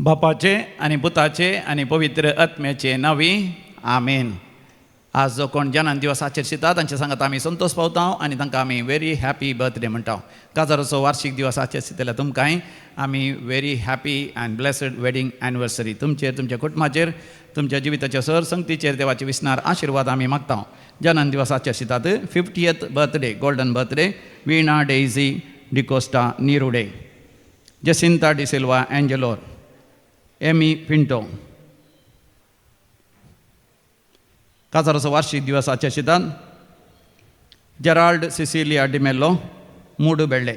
बापाचे आनी पुताचे आनी पवित्र आत्म्याचे नांवी आमेन. आज जो कोण जनान दिवस आचरशिता तांचे सांगात आमी संतोष पावता आनी तांकां आमी व्हेरी हॅपी बर्थडे म्हणटा. काजाराचो वार्षीक दिवस आचरशितल्या तुमकांय आमी very happy and blessed wedding anniversary. तुमचेर, तुमच्या कुटुंबाचेर, तुमच्या जिविताच्या सर संगतीचेर देवाचे विसनार आशिर्वाद आमी मागता. जनान दिवस आचरशितात 50th birthday, golden birthday, Veena Daisy D'Costa, Nirude, Jacinta D'Silva, Angelore, Amy Pinto. काजाराचो वार्षीक दिवस आचरशितात जेराल्ड सिसिलिया डिमेल्लो, मूड बेळ्ळे.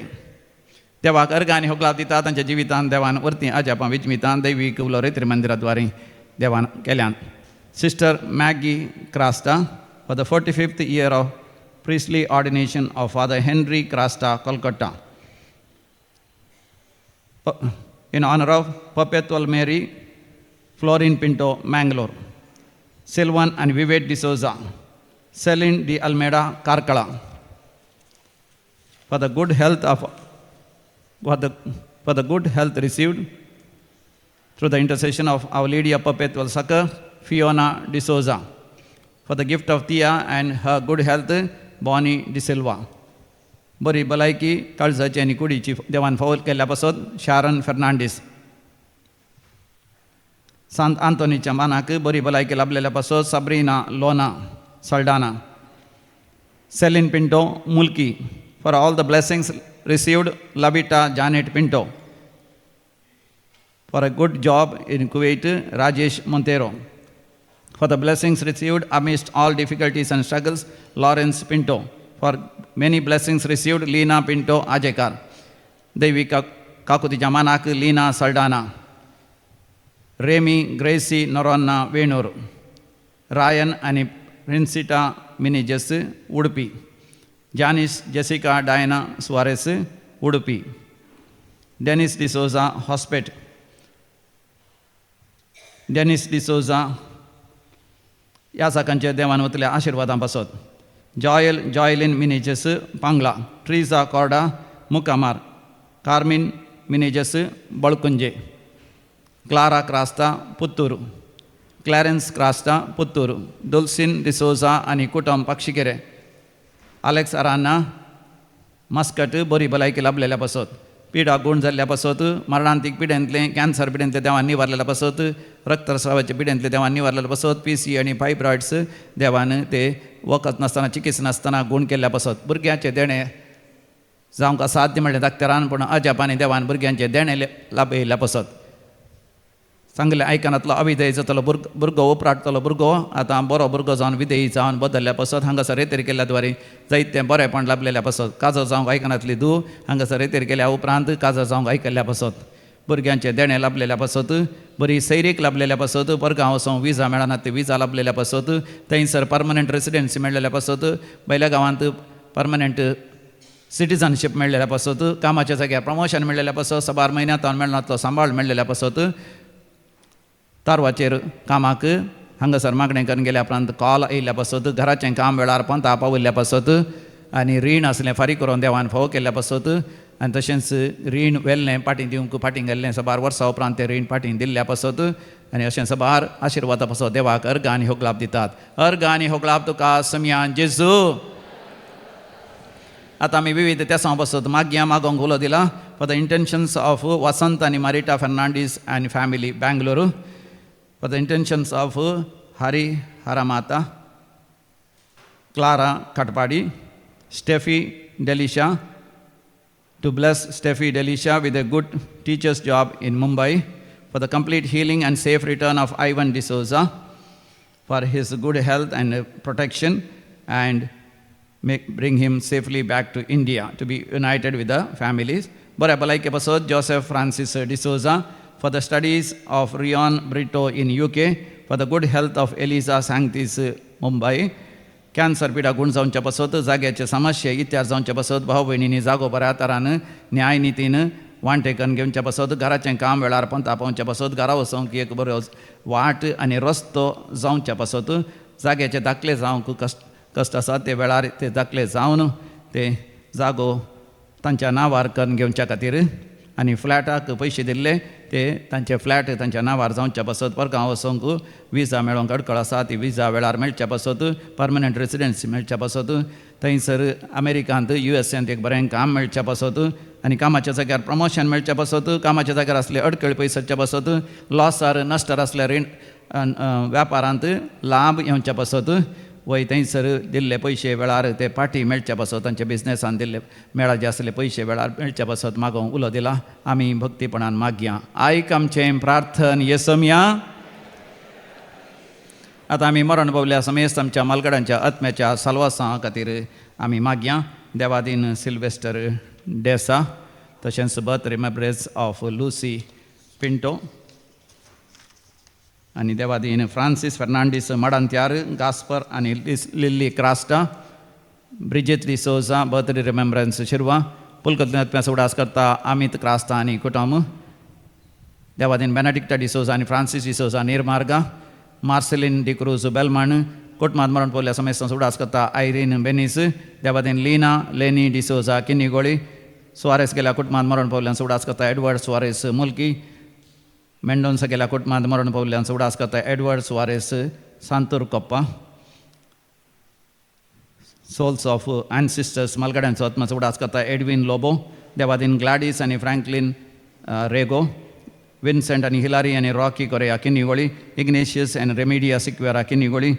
देवाक अर्गां आनी होगलाव दिता तांच्या जिवितान देवान वरतीं अजापां विजमितान दैवीक उलो रेत्री मंदिराद्वारे देवान केल्यान. Sister Maggie Crasta, for the 45th year of priestly ordination of Father Henry Crasta, Kolkata, in honour of Perpetual Mary, Florin Pinto, Mangalore, Silvan and Vivek D'Souza, Celine D Almeida, Karkala, for the good health of for the good health received through the intercession of Our Lady of Perpetual Succor, Fiona D'Souza, for the gift of Thea and her good health, Bonnie D'Silva. बरी भलायकी काळजाची आनी कुडीची देवान फावल केल्ल्या पासत शारन फेर्नांडीस. सांत आंतोनीच्या मानाक बरी भलायकी लाभलेल्या पासत Sabrina Lona Saldanha. Celine Pinto, Mulki, for all the blessings received, Lavita Janet Pinto. For a good job in Kuwait, Rajesh Monteiro. For the blessings received amidst all difficulties and struggles, Lawrence Pinto. For many blessings received, Leena Pinto, Ajekar. Devi काकुतीच्या मानाक Leena Saldanha, Remy Gracy Noronha, Venur, Ryan आनी Princita Menezes, Udupi, Janice Jessica Diana Soares, Udupi, Denis D'Souza, Hospet, Denis D'Souza. ह्या साकांचे देवान वतल्या आशिर्वादां पासत Joel Joyleen Menezes, पांगला, ट्रिजा कॉर्डा, मुकामार, Carmen Menezes, Balkunje, Clara Crasta, Puttur, Clarence Crasta, Puttur, Dulcin D'Souza आनी कुटुंब, पाक्षिकेरे, आलेक्स अराना, मस्कट, बरी भलायकी लाभलेल्या पासत, पिडा गूण जाल्ल्या पासत, मरणांतीक पिडेंतलें, कॅन्सर पिडेंतलें देवान निवारलेल्या पासत, रक्तस्रावाच्या पिडेंतलें देवान निवारलेल्या पासत, पीसी आनी फायब्रॉइड्स देवान ते वखद नासतना, चिकित्सा नासतना गूण केल्ल्या पासत, भुरग्यांचें देणें जावंक असाध्य म्हणलें डाक्टरान पूण अजापांनी देवान भुरग्यांचें देणें लाभयिल्ल्या पासत, सांगलें आयकनातलो अविधेय जातलो भुरगो, उपराटतलो भुरगो आतां बरो भुरगो जावन विधेयी जावन बदल्ल्या पासत, हांगासर रेतेर केल्ल्या द्वारे जायतें बरेंपण लाभलेल्या पासत, काजर जावंक आयकनातली धूव हांगासर रेतेर केल्या उपरांत काजर जावंक आयकल्ल्या पासत, भुरग्यांचें देणें लाभलेल्या पासत, बरी सैरीक लाभलेल्या पासत, परगांव वचोंक विजा मेळना ती विजा लाभलेल्या पासत, थंयसर परमनंट रेसिडेन्सी मेळ्ळेल्या पासत, भायल्या गांवांत परमनंट सिटीजनशीप मेळ्ळेल्या पासत, कामाच्या जाग्यार प्रमोशन मेळ्ळेल्या पासत, साबार म्हयन्यांत मेळनातलो सांबाळ मेळ्ळेल्या पासत, तारवाचेर कामाक हांगासर मागणें करून गेल्या उपरांत कॉल आयिल्ल्या पासत, घराचें काम वेळार पंता पावयल्ल्या पासत आनी रीण आसलें फारीक करून देवान फावो केल्ल्या पासत आनी तशेंच रीण व्हेल्लें पाटीं दिवंक फाटीं गेल्लें साबार वर्सां उपरांत तें रीण फाटीं दिल्ल्या पासत आनी अशें साबार आशिर्वादा पासत देवाक अर्गां आनी होगलाप दितात. अर्गां आनी होगलाप तुका समियान जेजू. आतां आमी विविध तेसां पासत मागया मागोंक उलो दिला. For the intentions of Vasant आनी Marita Fernandes and family, Bangalore. For the intentions of Hari Haramata, Clara Katpadi, Steffi Delisha, to bless Steffi Delisha with a good teacher's job in Mumbai, for the complete healing and safe return of Ivan D'Souza, for his good health and protection, and bring him safely back to India to be united with the families. बऱ्या भलायके पासत Joseph Francis D'Souza, for the studies of Rion Brito in UK, for the good health of Eliza Sanctis, Mumbai, cancer पिडा गूण जावच्या पासत, जाग्याचे समस्या इतिहास जावच्या पासत, भाव भयणींनी जागो बऱ्या तरान न्याय नितीन वांटे करून घेवच्या पासत, घराचें काम वेळार पंता पावच्या पासत, घरा वचोंक एक बरो वाट आनी रस्तो जावच्या पासत, जाग्याचे दाखले जावंक कश्ट कश्ट आसा ते वेळार ते दाखले जावन ते जागो तांच्या नांवार करून घेवच्या खातीर आनी फ्लॅटाक पयशे दिल्ले ते तांचे फ्लॅट तांच्या नांवार जावच्या पासत, परगांव वचोंक विजा मेळोंक अडखळ आसा ती विजा वेळार मेळच्या पासत, परमनंट रेसिडन्सी मेळच्या पासत, थंयसर अमेरिकांत युएसएंत एक बरें काम मेळच्या पासत आनी कामाच्या जाग्यार प्रमोशन मेळच्या पासत, कामाच्या जाग्यार आसले अडखळ पयस सरच्या पासत, लॉसार नश्टार आसले रीण व्यापारांत लाभ येवच्या पासत, वय थंयसर दिल्ले पयशे वेळार ते पाटी मेळच्या पासत, तांच्या बिजनेसान दिल्ले मेळाचे आसले पयशे वेळार मेळच्या पासत मागोवंक उलो दिला. आमी भक्तीपणान मागया. आयक आमचें प्रार्थन येसमया. आतां आमी मरण पावल्या समेस्त आमच्या मालगडांच्या आत्म्याच्या साल्वासां खातीर आमी मागया. देवादीन सिल्वेस्टर डेसा, तशेंच birth remembrance of Lucy Pinto आनी देवादीन फ्रांसीस फेर्नांडीस माडांत्यार, गास्पर आनी Lily Crasta, Bridget D'Souza birthday remembrance Shirva, पुलकत आत्म्याचो उडास करता अमीत क्रास्ता आनी कुटुंब, देवादीन बेनाडिक्टा डिसोजा आनी फ्रांसीस डिसोजा निर्मार्गा, मार्सेलीन डिक्रूज बेलमाण, कुटुंबात मरण पडल्या समेस्तांचो उडास करता आयरीन बेनीस, देवादीन लीना लेनी डिसोजा किन्नीगोळी, सुवारेस गेल्या कुटुंबात मरण पावल्यांचो उडास करता एडवर्ड सुवारेस मुल्की, मेंडोन्सा गेल्या कुटुंबात मरण पावल्यांचो उडास करता Edward Soares Santur Koppa, souls of ancestors मालगाड्यांचो आत्माचो उडास करता एडवीन लोबो, देवादीन ग्लाडीस आनी फ्रँकलीन रेगो, विन्सेंट आनी हिलारी आनी Rocky Correa Kinnigoli, Ignatius आनी रेमिडिया सिक्वेरा किन्नीगोळी,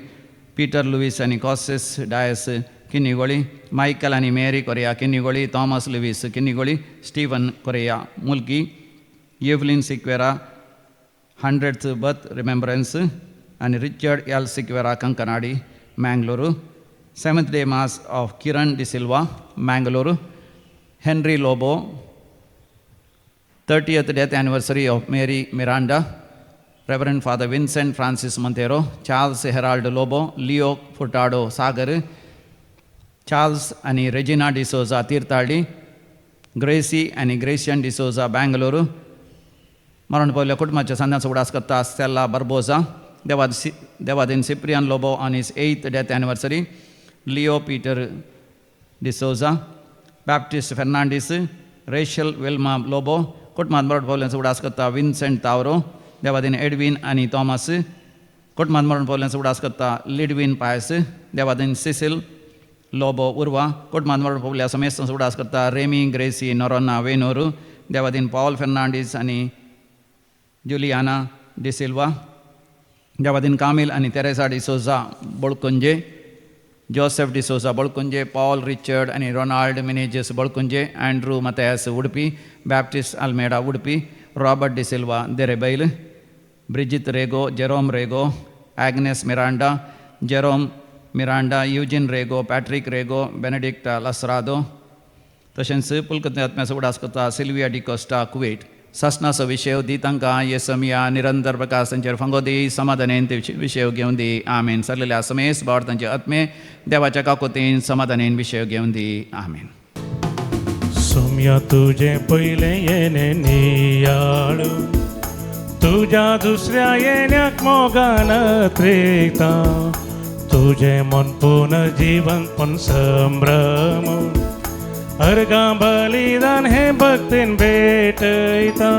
पीटर लुईस आनी कॉसेस डायस किन्नीगोळी, मायकल आनी Mary Correa Kinnigoli, Thomas Lewis Kinnigoli, Steven Correa Mulki, Evelyn Sequeira 100th birth remembrance आनी Richard L Sequeira Kankanady Mangalore, seventh day mass of Kiran D'Silva Mangalore, Henry Lobo 30th death anniversary of Mary Miranda, Reverend Father Vincent Francis Montero, Charles Herald Lobo, Leo Furtado Sagar, Charles and Regina D'Souza Tirthali, Gracie and Gracian D'Souza Bangalore, मरण पावल्या कुटुंबाच्या सांध्यांचो उडास करता Stella Barbosa, Devadin Cyprian Lobo on his 8th death anniversary, Leo Peter D'Souza, Baptist Fernandes, Rachel Wilma Lobo, कुटुंबात मरण पावल्यांचो उडास करता Vincent तावरो, Devadin Edwin आनी थॉमस, कुटुंबात मरण पावल्यांचो उडास करता लिडवीन पायस, देवादीन सिसिल लोबो उर्वा, कुटुंबात मरण पावल्या समेस्तांचो उडास करता रेमी ग्रेसी नोरोना वेनूर, देवादीन पॉल फेर्नांडीस आनी जुलियाना डिसिल्वा, देवादीन कामील आनी Teresa D'Souza Bolkunje, Joseph D'Souza Bolkunje, Paul Richard आनी Ronald Menezes Bolkunje, Andrew Mathias Udupi, Baptist Almeida Udupi, Robert D'Silva Derebail, Bridget Rego, Jerome Rego, Agnes Miranda, Jerome Miranda, Eugene Rego, Patrick Rego, Benedicta Lasrado, तशेंच पुलकत आत्म्याचो उडास करता Sylvia D'Costa Kuwait. सासनाचो विशय दी तांकां येसमिया निरंतर प्रकाश तांचेर फांगो दी, समाधानेन ते विशय घेवन दी. आमेन. सरलेल्या समेस बावर तांचे आत्मे देवाच्या काकोतीन समाधानेन विशय घेवन दी. आमेन. सोम्या तुझे पयलें येणें नियाळ, तुज्या दुसऱ्या येण्याक मोगान त्रेता, तुजें मन पुनर्जीवन संभ्रम, अर्गां बलिदान हे भक्तीन भेटयता.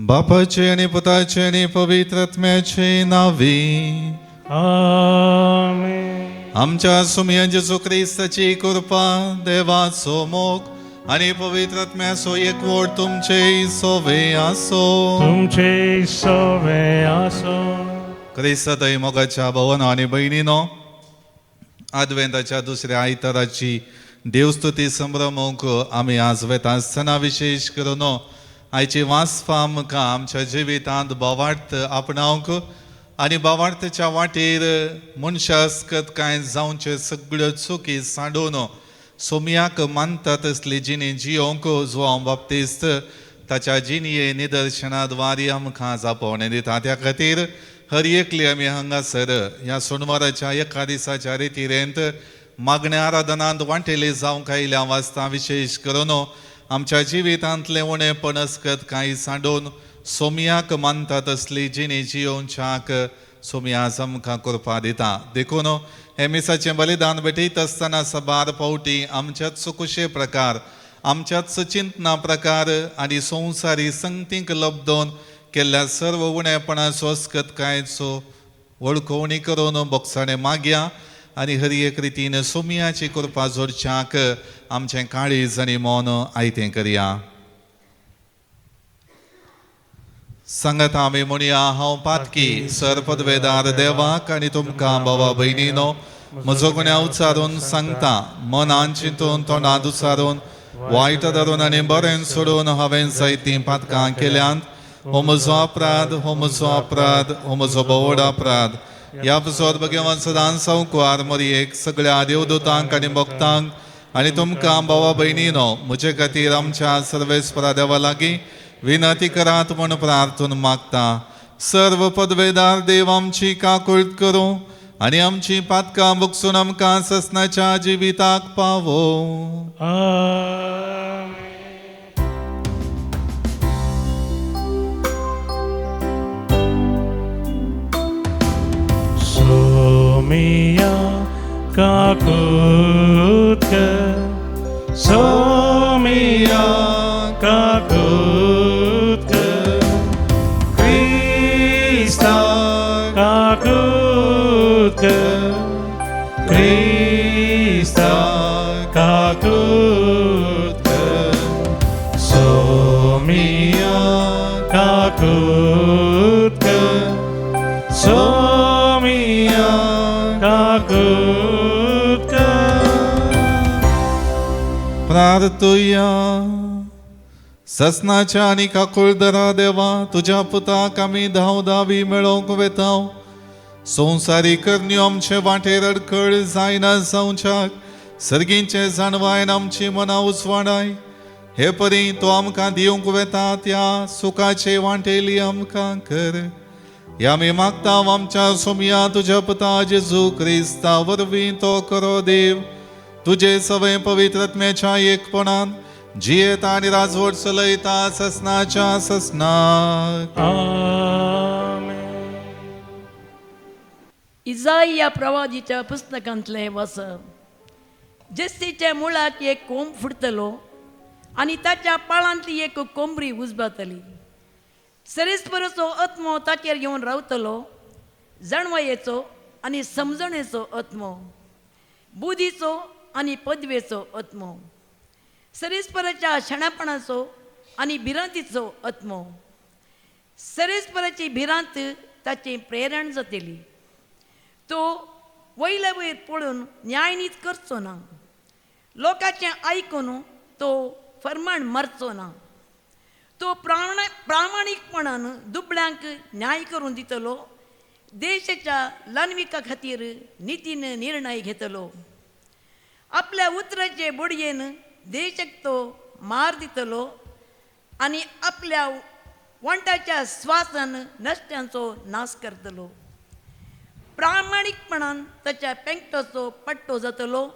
बापाचे आनी पुताचे आनी पवित्र आत्म्याचे नावी आमेन. आमच्या सुमया जेजू क्रिस्ताची कृपा, देवाचो मोग आनी पवित्र आत्म्याचो एकवट तुमचे सोवे आसो. तुमचे सोवे आसो. क्रिस्तातय मोगाच्या भवना आनी भयणीनो, आदवेंताच्या दुसऱ्या आयताराची देवस्तुती संभ्रमूंक आमी आज वेता आसतना विशेश करून आयची वाचपा आमकां आमच्या जिवितांत भावार्थ आपणावंक आनी भावार्थाच्या वाटेर मनशास्कत कांय जावचे सगळ्यो चुकी सांडून सोमयाक मानता तसली जिणी जियोंक जुवांव बाप्तिस्त ताच्या जिणये निदर्शनाद्वारी आमकां जापोवणें दिता. त्या खातीर हर एकली आमी हांगासर ह्या सोनवाराच्या एका दिसाच्या रितीरेंत मागण्या आराधनांत वांटेली जावंक आयिल्ल्या वाचता विशेश करून आमच्या जिवितांतलें उणें पणसकत कांय सांडून सोमयाक मानता तसली जिणी जियोवच्याक सोमया आमकां कृपा दिता. देखून हे मिसाचें बलिदान भेटयत आसतना साबार फावटी आमच्याच कुशे प्रकार, आमच्याच चिंतना प्रकार आनी संवसारी संगतींक लब्दोन केल्ल्या सर्व उणेपणाचो अस्कतकायेचो वळखवणी करून बोगसाणे मागया आनी हर एक रितीन सोमयाची कृपा जोडच्याक आमचें काळीज आनी मन आयतें करया. सांगात आमी म्हणया, हांव पातकी सर पदवेदार देवाक आनी तुमकां बाबा भयणीनो म्हजो गुन्यांव उच्चारून सांगता. मनान चिंतून तोंडांत उच्चारून वायट धरून आनी बरें सोडून हांवें जायतीं पातकां केल्यांत. हो म्हजो अपराध, हो म्हजो अपराध, हो म्हजो भोवड अपराध. ह्या पासत भगवान सदांच सावकुवार मरयेक सगळ्या देवदूतांक आनी भक्तांक आनी तुमकां भावा भयणीनो म्हजे खातीर आमच्या सर्वेस्परा देवा लागीं विनंती करात म्हूण प्रार्थून मागता. सर्व पदवेदार देव आमची काकुळट करूं आनी आमची पातकां बुकसून आमकां ससनाच्या जिविताक पावो. सोमिया काकुत कर, सोमिया काकुत कर, क्रिस्ता काकुत कर, क्रिस्ता काकुत कर, सोमिया काकुत कर, सोमिया काकुत कर. प्रार्थुया. ससनाच्या आनी काकुळदरा देवा, तुज्या पुताक आमी धांव धावी मेळोवंक वेता. संवसारी करण्यो आमचे वाटेर अडखळ जायना जावच्याक सर्गींचे जाणवायन आमची मनां उजवाडाय. हे परी तो आमकां दिवंक वेता त्या सुखाचे वांटेली आमकां कर. ह्या आमी मागता आमच्या सोमया तुज्या पुता जेजू क्रिस्ता वरवीं तो करो देव तुजे सवय पवित्र आत्म्याच्या एकपणान जियेता आनी राजवट चलयता ससनाच्या ससनाक. इजाइया प्रवादीच्या पुस्तकांतलें वाचप. जेस्तीच्या मुळाक एक कोंब फुटतलो आनी ताच्या पाळांतली एक कोंबरी उजबातली. सरेस्पराचो आत्मो ताचेर येवन रावतलो, जाणवायेचो आनी समजणेचो आत्मो, बुद्धीचो आनी पदवेचो आत्मो, सरेस्पराच्या शाणापणाचो आनी भिरांतीचो आत्मो. सरेस्पराची भिरांत ताची प्रेरण जातली. तो वयले वयर पळोवन न्यायनीत करचो ना, लोकांचें आयकून तो फर्माण मारचो ना. तो प्रामाणीकपणान दुबळ्यांक न्याय करून दितलो, देशाच्या ल्हानविका खातीर नितीन निर्णय घेतलो. आपल्या उतराचे बोडयेन देशाक तो मार दितलो आनी आपल्या वंटाच्या स्वासान नश्ट्यांचो नाश करतलो. प्रामाणीकपणान ताच्या पेंकटाचो पट्टो जातलो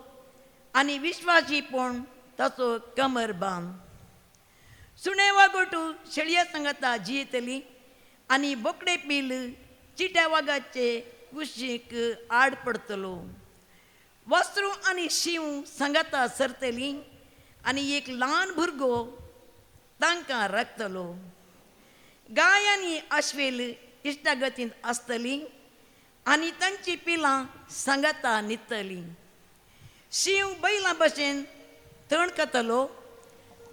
आनी विश्वासीपण ताचो कमर बांद. सुणे वागोटू शेळया सांगाता जियेतली आनी बोकडे पील चिट्या वागाचे कुशीक आड पडतलो. वासरू आनी शींव सांगाता सरतली आनी एक ल्हान भुरगो तांकां राखतलो. गाय आनी आश्वेल इश्टागतींत आसतली आनी तांची पिलां सांगाता न्हिदतलीं. शींव बैलां भशेन तण खातलो,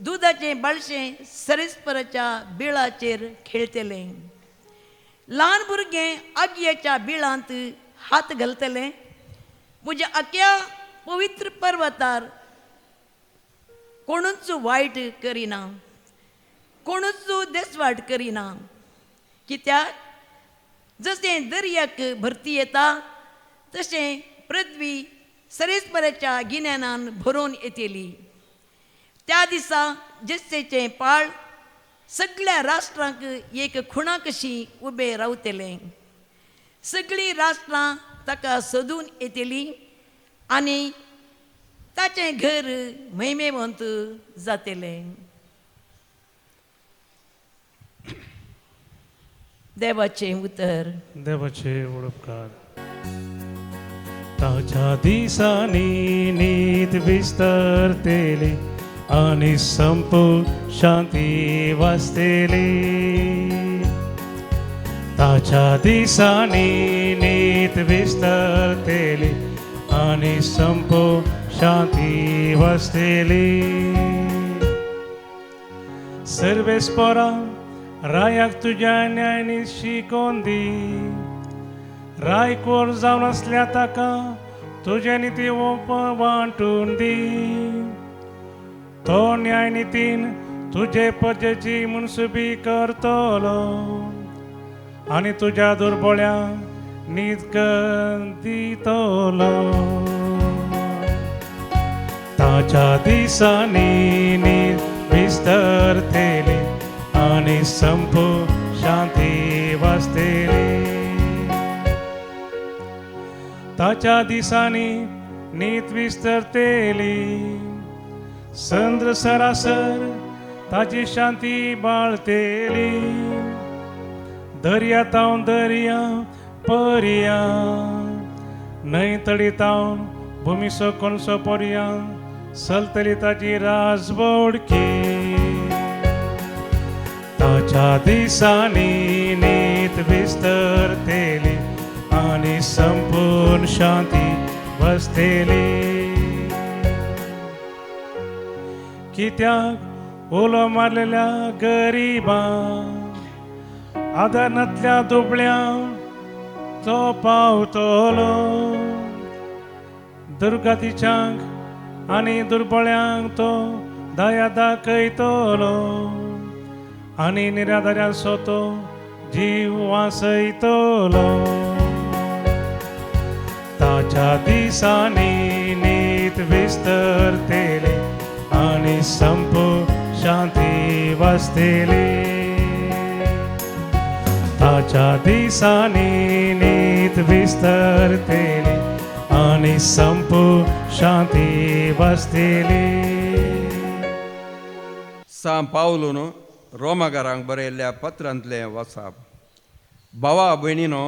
दुदाचें बाळशें सरेस्पराच्या बिळाचेर खेळटलें. ल्हान भुरगें आगयेच्या बिळांत हात घालतलें. म्हज्या आख्या पवित्र पर्वतार कोणूच वायट करिना, कोणूच देसवाट करिना. कित्याक जशें दर्याक भरती येता तशें पृथ्वी सरेस्पराच्या गिन्यानान भरून येतली. त्या दिसा जेस्सेचें पाळ सगळ्या राष्ट्रांक एक खुणा कशी उबें रावतलें. सगळीं राष्ट्रां ताका सोदून येतलीं आनी ताचें घर म्हयमेवंत जातलें. देवाचें उतर. देवाचे उपकार. ताच्या दिसांनी नीत विस्तारतली आनी संपू शांती वासतली. ताच्या दिसांनी नीत विस्तारतली आनी संपो शांती वसतली. सर्वेस्परा रायाक तुज्या न्यायानी शिकोवन दी, रायकोर जावन आसल्या ताका तुज्या निती वांटून दी. तो न्यायनितीन तुजे प्रजेची मुनसुबी करतलो आनी तुज्या दुर्बळ्यांक नीत दितलो. ताच्या दिसांनी नीत विस्तारतली आनी संपू शांती वसतली. ताच्या दिसांनी नीत विस्तारतली, संद्र सरासर ताची शांती बाळतेली. दर्या तावन दर्या पर्या, न्हंय तडी तावन भुमिसो कोनसो पर्या चलतली ताची राजबोडकी. ताच्या दिसांनी नीत विस्तारतली आनी संपूर्ण शांती वसतली. कित्याक उलो मारलेल्या गरिबां, आदारांतल्या दुबळ्यांक तो पावतलो. दुर्गतीच्यांक आनी दुर्बळ्यांक तो दया दाखयतलो आनी निराधाऱ्यांचो तो जीव वाचयतलो. ताच्या दिसांनी नीत विस्तारतली आनी संपू शांती वसतली. ताच्या दिसांनी नीत विस्तारतली आनी संपू शांती वसतली. सां पावलून रोमागारांक बरयल्ल्या पत्रांतलें वाचप. भावा भयणीनो,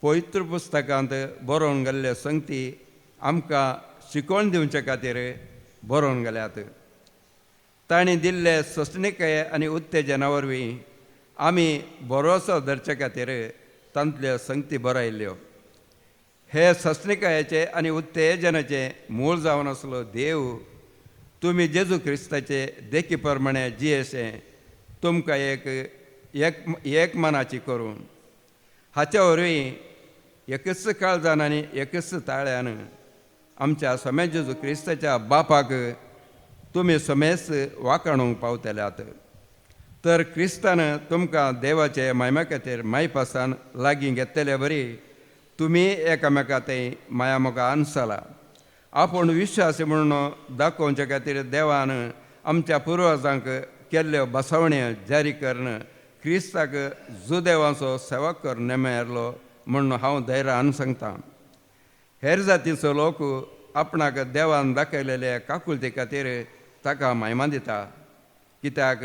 पवित्र पुस्तकांत बरोवन गेल्ले संगती आमकां शिकवण दिवचे खातीर बरोवन गेल्यात. तांणी दिल्ले सोंसणीकाय आनी उत्तेजना वरवीं आमी भरोसो धरचे खातीर तांतल्यो संगती बरयल्ल्यो. हे सोंसणीकायेचे आनी उत्तेजनाचे मूळ जावन आसलो देव तुमी जेजू क्रिस्ताचे देखी प्रमाणे जियेशे तुमकां एक एक एक मनाची करून हाच्या वरवीं एकच काळजान आनी एकच ताळ्यान आमच्या समे जेजू क्रिस्ताच्या बापाक तुमी समेस वाकाणूंक पावतल्यात. तर क्रिस्तान तुमकां देवाचे मायमा खातीर मायपासान लागीं घेतले बरी तुमी एकामेका थंय माया मोगा अनसला. आपूण विश्वासी म्हणून दाखोवचे खातीर देवान आमच्या पुर्वजांक केल्ल्यो बसवण्यो जारी करून क्रिस्ताक जुदेवाचो सेवक करून नेमेरलो म्हणून हांव धैर्यान सांगता. हेर जातीचो लोक आपणाक देवान दाखयलेले काकुळते खातीर ताका मायमा दिता. कित्याक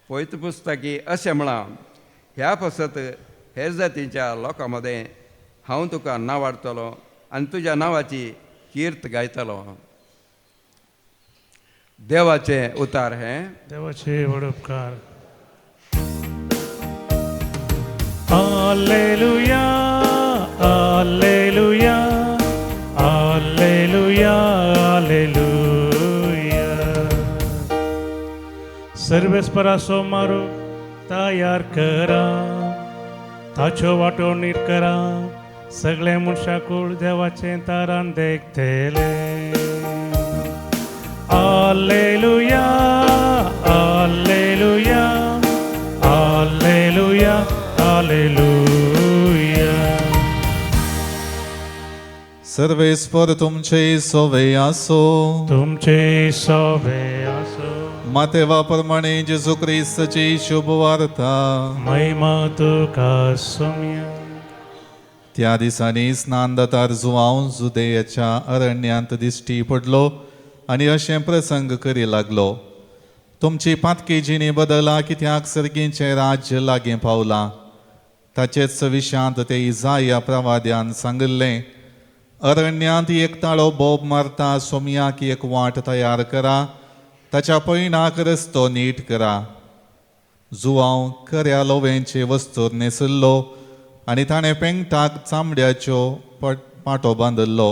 पवित्र पुस्तकी अशें म्हळां, ह्या पासत हेर जातीच्या लोकां मदें हांव तुका नांवाडटलो आनी तुज्या नांवाची कीर्त गायतलो. देवाचें उतार हें. देवाचे व्हड उपकार. Alleluia, alleluia, alleluia, alleluia. सर्वेस्पराचो मारो तयार करा, ताच्यो वाटो नीट करा, सगळे मनशाकूळ देवाचें तारान देखतले. Alleluia, alleluia, alleluia, alleluia. सर्वेस्पर तुमचे सोवे आसो, तुमचे सोवे आसो. मातेवा प्रमाणे जेजू क्रिस्ताची शुभ वार्ता. महिमा तुका सोम्या. त्या दिसांनी स्नानदातार जुवांव जुदेयाच्या अरण्यांत दिश्टी पडलो आनी अशें प्रसंग करी लागलो. तुमची पातकी जिणी बदला, कित्याक सर्गींचें राज्य लागीं पावलां. ताचेच विशांत ते इजाया प्रवाद्यान सांगिल्लें, अरण्यांत एक ताळो बोब मारता, सोमयाक एक वाट तयार करा, ताच्या पयणाक रस्तो नीट करा. जुवांव कऱ्या लोवेंचे वस्तूर न्हेसिल्लो आनी ताणें पेंगटाक चामड्याच्यो पाटो बांदिल्लो.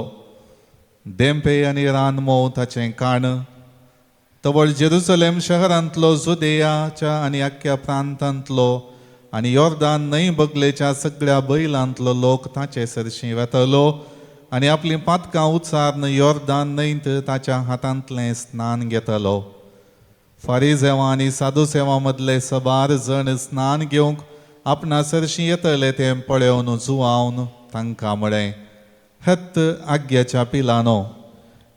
देंपे आनी रान मोव ताचें काण. तवळ जेरुसलेम शहरांतलो, जुदेयाच्या आनी आख्ख्या प्रांतांतलो आनी योर्दान न्हंय बगलेच्या सगळ्या बैलांतलो लोक ताचे सरशीं वेतलो आनी आपलीं पातकां उच्चारून योर्दान न्हंयत ताच्या हातांतलें स्नान घेतलो. फारीजेवां आनी साधुसेवां मदले सबार जण स्नान घेवंक आपणा सरशीं येतले तें पळोवन जुवावन तांकां म्हळें, हत्त आग्याच्या पिलानो,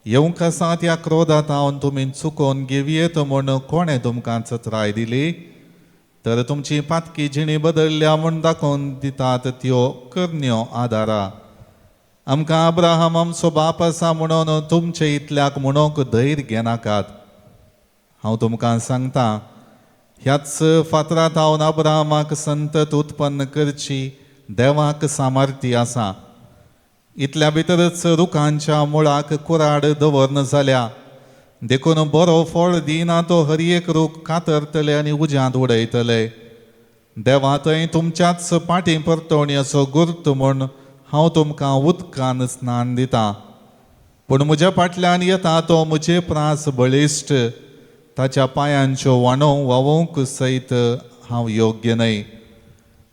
येवंक आसा त्या क्रोधांत हांव तुमी चुकोवन घेवयेत म्हूण कोणें तुमकां चत्राय दिली? तर तुमची पातकी जिणी बदलल्या म्हूण दाखोवन दितात त्यो करण्यो आदारा. आमकां अब्राहम आमचो बाप आसा म्हणून तुमचे इतल्याक म्हणूंक धैर्य घेनाकात. हांव तुमकां सांगता, ह्याच फातरांत हांव अब्राहमाक संतत उत्पन्न करची देवाक सामर्थ्य आसा. इतल्या भितरच रुखांच्या मुळाक कुराड दवरन जाल्या, देखून बरो फळ दिना तो हर एक रूख कातरतले आनी उज्यांत उडयतले. देवा थंय तुमच्याच पाटी परतवण्याचो गुर्त म्हूण हांव तुमकां उदकान स्नान दिता, पूण म्हज्या फाटल्यान येता तो म्हजे प्रास बळिश्ट, ताच्या पांयांच्यो वाणो वावोवंक सयत हांव योग्य न्हय.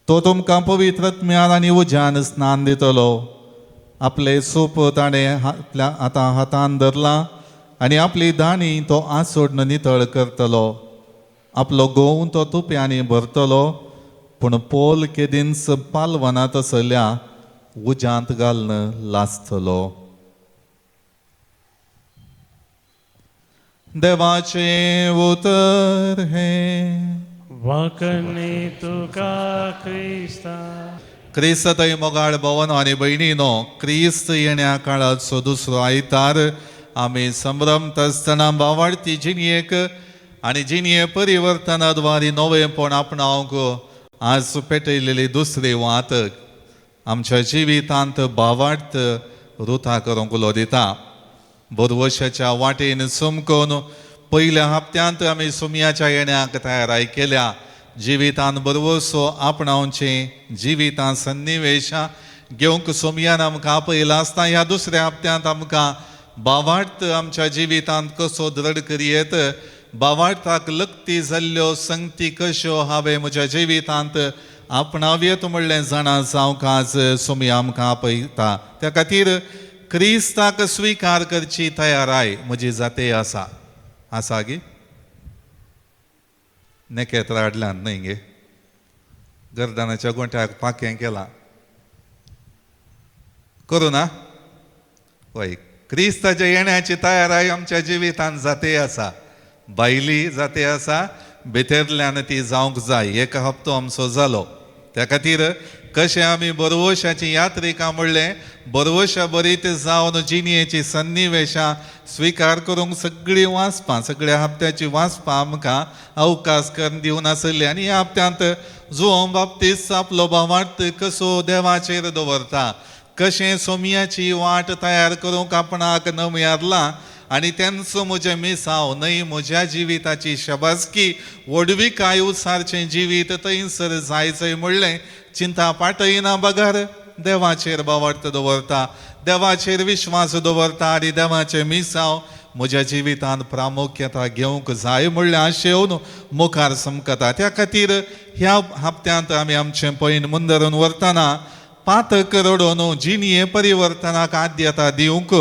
तो तुमकां पवित्र आत्म्यान आनी उज्यान स्नान दितलो. आपले सूप ताणें आपल्या आतां हातान धरलां आनी आपली दाणी तो आसोडन नितळ करतलो. आपलो गोंव तो तुप्यांनी भरतलो, पूण पोल केदींच पालवना तसल्या उज्यांत घालून लासतलो. देवाचें उतर हें. वाकणे तुका क्रिस्ता. क्रिस्तय मोगाळ भवन आनी भयणीनो, क्रिस्त येण्या काळाचो दुसरो आयतार आमी संभ्रमता आसतना बावाडती जिणयेक आनी जिणये परिवर्तना द्वारे नवेंपण आपणावंक आज पेटयलेली दुसरी वात आमच्या जिवितांत बावाडत रुथा करूंक उलो दिता. बोरवशाच्या वाटेन चमकोवन पयल्या हप्त्यांत आमी सुमयाच्या येण्याक तयाराय केल्या. जिवितान बरवसो आपणावचें जिवितान सन्निवेशां घेवंक सोमयान आमकां आपयला आसता. ह्या दुसऱ्या हप्त्यांत आमकां बावार्थ आमच्या जिवितांत कसो दृढ करयेत, बावार्थाक लक्ती जाल्ल्यो संगती कश्यो हांवें म्हज्या जिवितांत आपणावयेत म्हणलें जाणा जावंक आज सोमया आमकां आपयता. त्या खातीर क्रिस्ताक स्विकार करची तयाराय म्हजी जाते आसा. आसा गी नेकेत्र हाडल्यान न्हय गे, गर्दानाच्या गोंट्याक पाखें केलां करूं ना? हय, क्रिस्ताच्या येण्याची तयाराय आमच्या जिवितांत जाते आसा, बायली जाते आसा, भितरल्यान ती जावंक जाय. एक हप्तो आमचो जालो. त्या खातीर कशें आमी बरवशाची यात्रिका म्हणलें, बरवशा बरीत जावन जिणयेची सन्निवेशां स्विकार करूंक सगळीं वाचपां, सगळ्या हप्त्याची वाचपां आमकां अवकाश करून दिवन आसली. आनी ह्या हप्त्यांत जुवांव बाप्तीस्त आपलो भावार्थ कसो देवाचेर दवरता, कशें सोमयाची वाट तयार करूंक आपणाक नमयारलां आनी तेंचो म्हजें मिसांव न्हय म्हज्या जिविताची शबासकी व्हडविकाय उसारचें जिवीत थंयसर जायचें म्हणलें चिंता पाटयना बगर देवाचेर भावार्थ दवरता, देवाचेर विश्वास दवरता आनी देवाचें मिसांव म्हज्या जिवितांत प्रामुख्यता घेवंक जाय म्हणलें आशेवन मुखार समकता. त्या खातीर ह्या हप्त्यांत आमी आमचें पयन मुंदरून व्हरतना पातक रडोवन जिणये परिवर्तनाक आद्यता दिवंक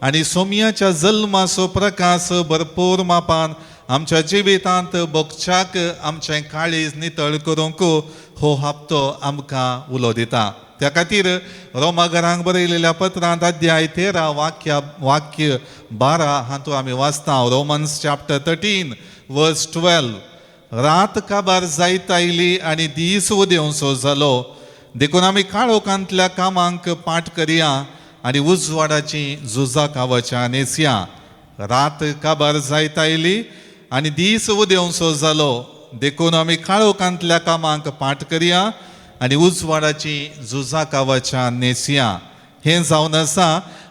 आनी सोमयाच्या जल्माचो प्रकाश भरपूर मापान आमच्या जिवितांत भोगच्याक आमचें काळीज नितळ करूंक हो हप्तो आमकां उलो दिता. त्या खातीर रोमाघरांक बरयलेल्या पत्रांत अध्याय 13 वाक्य 12 हातूंत आमी वाचता. रोमन्स चॅप्टर 13 वर्स 12. रात काबार जायत आयली आनी दीस उदेवसो जालो, देखून आमी काळोखांतल्या कामांक पाठ करया आनी उजवाडाची झुजा कावच्या न्हेसया. रात काबार जायत आयली आनी दीस उदेवसो जालो, देखून आमी काळोखांतल्या कामांक पाठ करया आनी उजवाडाची झुजा कावच्या न्हेसया. हें जावन आसा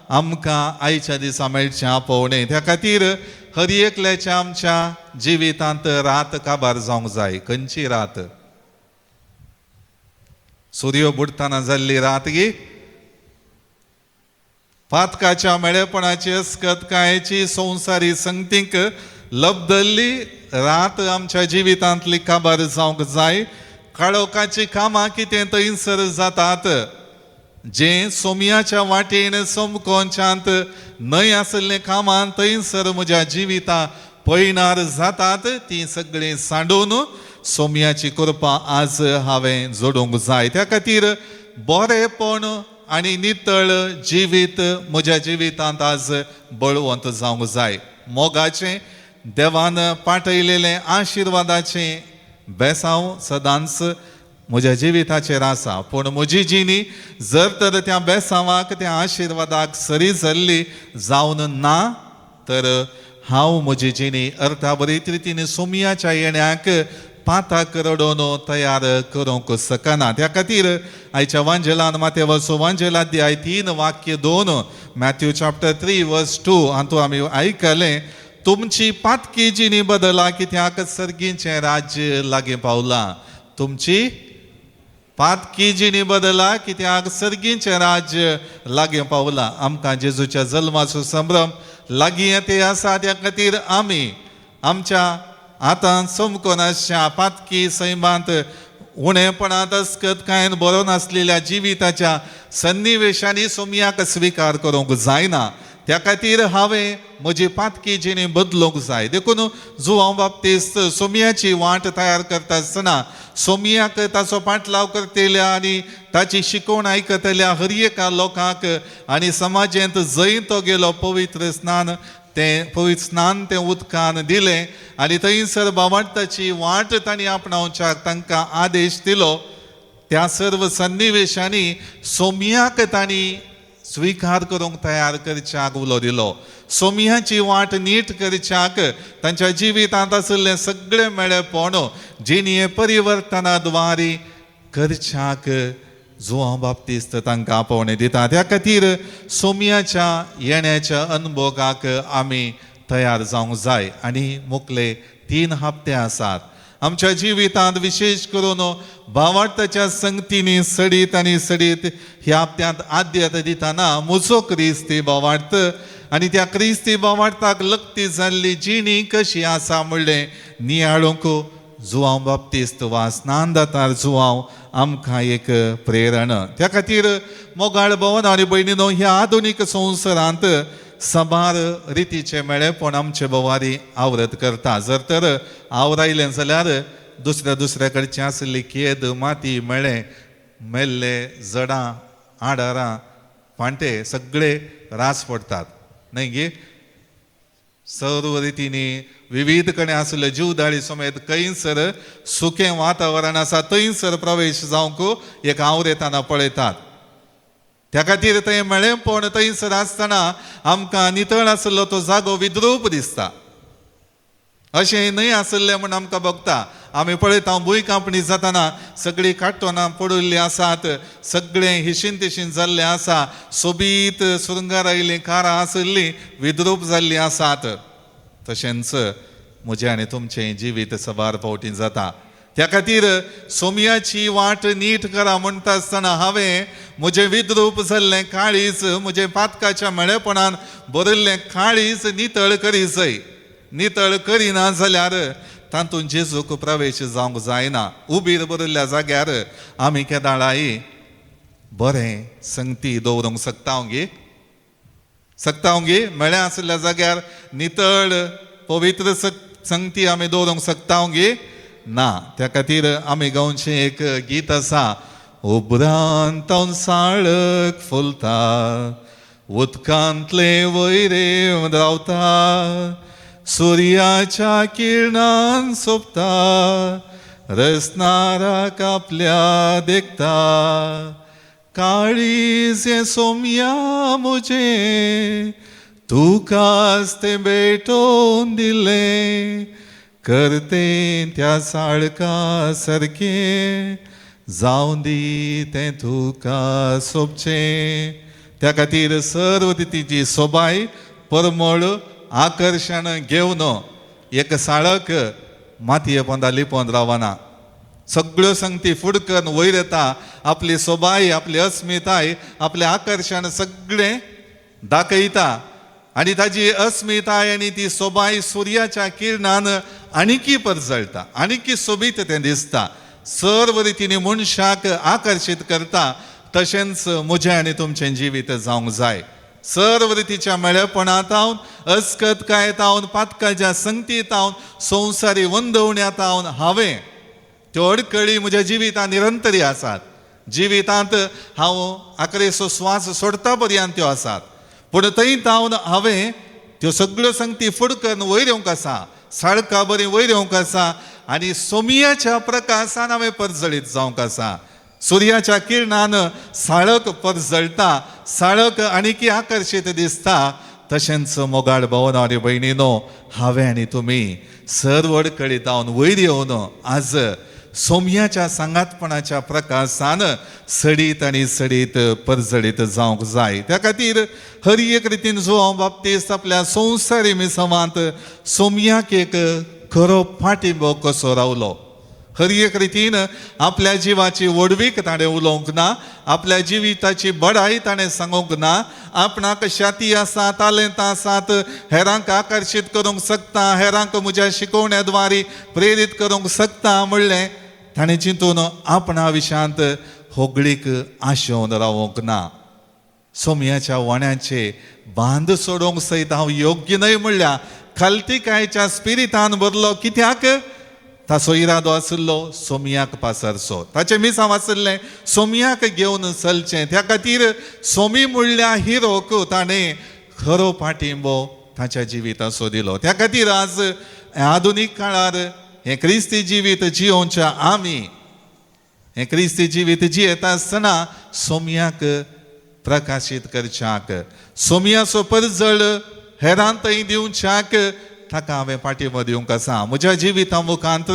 आमकां आयच्या दिसा मेळचें आपोवणें. त्या खातीर हर एकल्याच्या आमच्या जिवितांत रात काबार जावंक जाय. खंयची रात? सुर्यो बुडटना जाल्ली रात गी? पातकाच्या मेळेपणाची अस्कतकायेची संवसारी संगतींक लब्दल्ली रात आमच्या जिवितांतली काबार जावंक जाय. काळोखाची कामां कितें थंयसर जातात, जें सोमयाच्या वाटेन समकोंच्यांत न्हय आशिल्लें कामां थंयसर म्हज्या जिविता पयणार जातात, तीं सगळीं सांडून सोमयाची कृपा आज हांवें जोडूंक जाय. त्या खातीर बरेपण आनी नितळ जिवीत म्हज्या जिवितांत आज बळवंत जावंक जाय. मोगाचें देवान पाठयलेलें आशिर्वादाचें बेसांव सदांच म्हज्या जिविताचेर आसा, पूण म्हजी जिणी जर तर त्या बेसांवाक त्या आशिर्वादाक सरी जाल्ली जावन ना तर हांव म्हजी जिणी अर्थाबरी रितीन सोमयाच्या येण्याक पाताक रडोवन तयार करूंक शकना. त्या खातीर आयच्या वांजेलान मातेवचो वांजेलाध्याय 3:2 मॅथ्यू चॅप्टर 3:2 हातूंत आमी आयकलें, तुमची पातकी जिणी बदला कित्याक सर्गीचें राज्य लागीं पावलां. तुमची पातकी जिणी बदला कित्याक सर्गीचें राज्य लागीं पावलां. आमकां जेजूच्या जल्माचो संभ्रम लागीं येते आसा. त्या खातीर आमी आमच्या आतां समकोन आसच्या पातकी सैमांत उणेपणांत अस्कत कांय बरो नासलेल्या जिविताच्या सन्निवेशांनी सोमयाक स्विकार करूंक जायना. त्या खातीर हांवें म्हजी पातकी जिणी बदलूंक जाय. देखून जुवांव बाप्तीस्त सोमयाची वाट तयार करता आसतना सोमयाक ताचो पाटलाव करतल्या आनी ताची शिकवण आयकतल्या हर एका लोकांक आनी समाजेंत जंय तो गेलो पवित्र स्नान तें पवित्र स्नान तें उदकान दिलें आनी थंयसर बावाडताची वाट तांणी आपणावच्याक तांकां आदेश दिलो. त्या सर्व सन्निवेशांनी सोमयाक तांणी स्विकार करूंक तयार करच्याक उलो दिलो. सोमयाची वाट नीट करच्याक तांच्या जिवितांत आशिल्लें सगळें मेळेपण जिणये परिवर्तना द्वारी करच्याक जुवांव बाप्तीस्त तांकां आपोवणें दिता. त्या खातीर सोमयाच्या येण्याच्या अनुभोगाक आमी तयार जावंक जाय. आनी मुखले 3 हप्ते आसात आमच्या जिवितांत, विशेश करून भावार्थाच्या संगतींनी सडीत आनी सडीत ह्या हप्त्यांत आद्यता दितना म्हजो क्रिस्ती भावार्थ आनी त्या क्रिस्ती भावार्थाक लक्ती जाल्ली जिणी कशी आसा म्हणलें नियाळूंक जुवांव बाप्तीस्त वा स्नानदातार जुवांव आमकां एक प्रेरण. त्या खातीर मोगाळ भवन आनी भयणीनो, ह्या आधुनीक संवसारांत साबार रितीचें मेळेपण आमचे भोवारी आवरत करता. जर तर आवरायलें जाल्यार दुसऱ्या दुसऱ्या कडची आशिल्ली केद माती मेळ्ळे मेल्ले जडां आडारां फांटे सगळे रास पडटात न्हय गे. सर्व रितींनी विविध कडेन आशिल्ले जीवदाळी समेत खंयसर सुकें वातावरण आसा थंयसर प्रवेश जावंक एक आवरेताना पळयतात. त्या खातीर थंय मेळेपण थंयसर आसतना आमकां नितळ आशिल्लो तो जागो विद्रूप दिसता. अशें न्हय आशिल्लें म्हूण आमकां भोगता. आमी पळयता भूंय कांपणी जातना सगळीं काट्टोनां पडिल्लीं आसात, सगळें हिशीन तिशीन जाल्लें आसा, सोबीत सुरंगारायल्लीं कारां आशिल्लीं विद्रूप जाल्लीं आसात. तशेंच म्हजें आनी तुमचें जिवीत साबार फावटी जाता. त्या खातीर सोमयाची वाट नीट करा म्हणटा आसतना हांवें म्हजें विद्रूप जाल्लें काळीज, म्हजें पातकाच्या मेळेपणान भरिल्लें काळीज नितळ करी जाय. नितळ करिना जाल्यार तातूंत जेजूक प्रवेश जावंक जायना. उबीर भरिल्ल्या जाग्यार आमी केदाळाय बरें संगती दवरूंक शकता गे, शकता गे. मेळ्ळें आशिल्ल्या जाग्यार नितळ पवित्र संगती आमी दवरूंक शकता गे ना. त्या खातीर आमी गांवचें एक गीत आसा, उपरांत साळक फुलता, उदकांतले वयरे रावता, सुर्याच्या किरणान सोबता, रसनाराक आपल्या देखता, काळीज हें सोमया म्हजें तुकाच तें भेटोवन दिलें, करते त्या साळका सारकें जावं दी तें तुका सोबचें. त्या खातीर सर्व तिची सोबाय परमळ आकर्शण घेवन एक साळक मातये पोंदा लिपोवन रावना, सगळ्यो संगती फुडकन वयर येता, आपली सोबाय, आपली अस्मिताय, आपलें आकर्शण सगळें दाखयता आनी ताजी अस्मिताय आनी ती सोबाय सुर्याच्या किरणान आनीकी परजळटा, आनीकी सोबीत तें दिसता, सर्व रितीनी मनशाक आकर्शीत करता. तशेंच म्हजें आनी तुमचें जिवीत जावंक जाय. सर्व रितीच्या मेळेपणांत हांव, अस्कतकायेंत हांव, पातकाच्या संगतींत हांव, संवसारी वंदवण्यांत हांव, हांवें त्यो अडकळी म्हज्या जिवितांत निरंतरी आसात. जिवितांत हांव आकरेचो स्वास सोडता पर्यंत त्यो आसात, पूण थंय तावन हांवें त्यो सगळ्यो संगती फुडकन वयर येवंक आसा, साळका बरी वयर येवंक आसा आनी सोमियाच्या प्रकाशान हांवें परजळीत जावंक आसा. सुर्याच्या किरणान साळक परजळटा, साळक आनीकी आकर्शीत दिसता. तशेंच मोगाळ भोवन आनी भयणीनो, हांवें आनी तुमी सर्व अडकळी जावन वयर येवन आज सोम्याच्या सांगातपणाच्या प्रकाशान सडीत आनी सडीत परजळीत जावंक जाय. त्या खातीर हर एक रितीन जुवांव बाप्तीस्त आपल्या संवसारी मिसवांत सोम्याक एक खरो पाठिंबो कसो रावलो. हर एक रितीन आपल्या जिवाची व्हडवीक ताणें उलोवंक ना, आपल्या जिविताची बडाय ताणें सांगूंक ना, आपणाक शाती आसा, तालेंतां आसात, हेरांक आकर्शीत करूंक शकता, हेरांक म्हज्या शिकोवण्या द्वारी प्रेरीत करूंक शकता म्हणलें ताणें चिंतून आपणा विशयांत होगळीक आशेवन रावूंक ना. सोमयाच्या वाण्याचे बांद सोडोवंक सयत हांव योग्य न्हय म्हणल्या खालतीकायच्या स्पिरितान भरलो. कित्याक ताचो इरादो आशिल्लो सोमयाक पासरचो, ताचें मिसांव आशिल्लें सोमयाक घेवन चलचें. त्या खातीर सोमी म्हणल्या हिरोक ताणें खरो पाठिंबो ताच्या जिविताचो दिलो. त्या खातीर आज आधुनीक काळार हें क्रिस्ती जिवीत जियोवच्या आमी हें क्रिस्ती जिवीत जियेता आसतना सोमयाक प्रकाशीत करच्याक, सोमयाचो परजळ हेरांतय दिवच्याक ताका हांवें पाठिंबो दिवंक आसा. म्हज्या जिविता मुखांत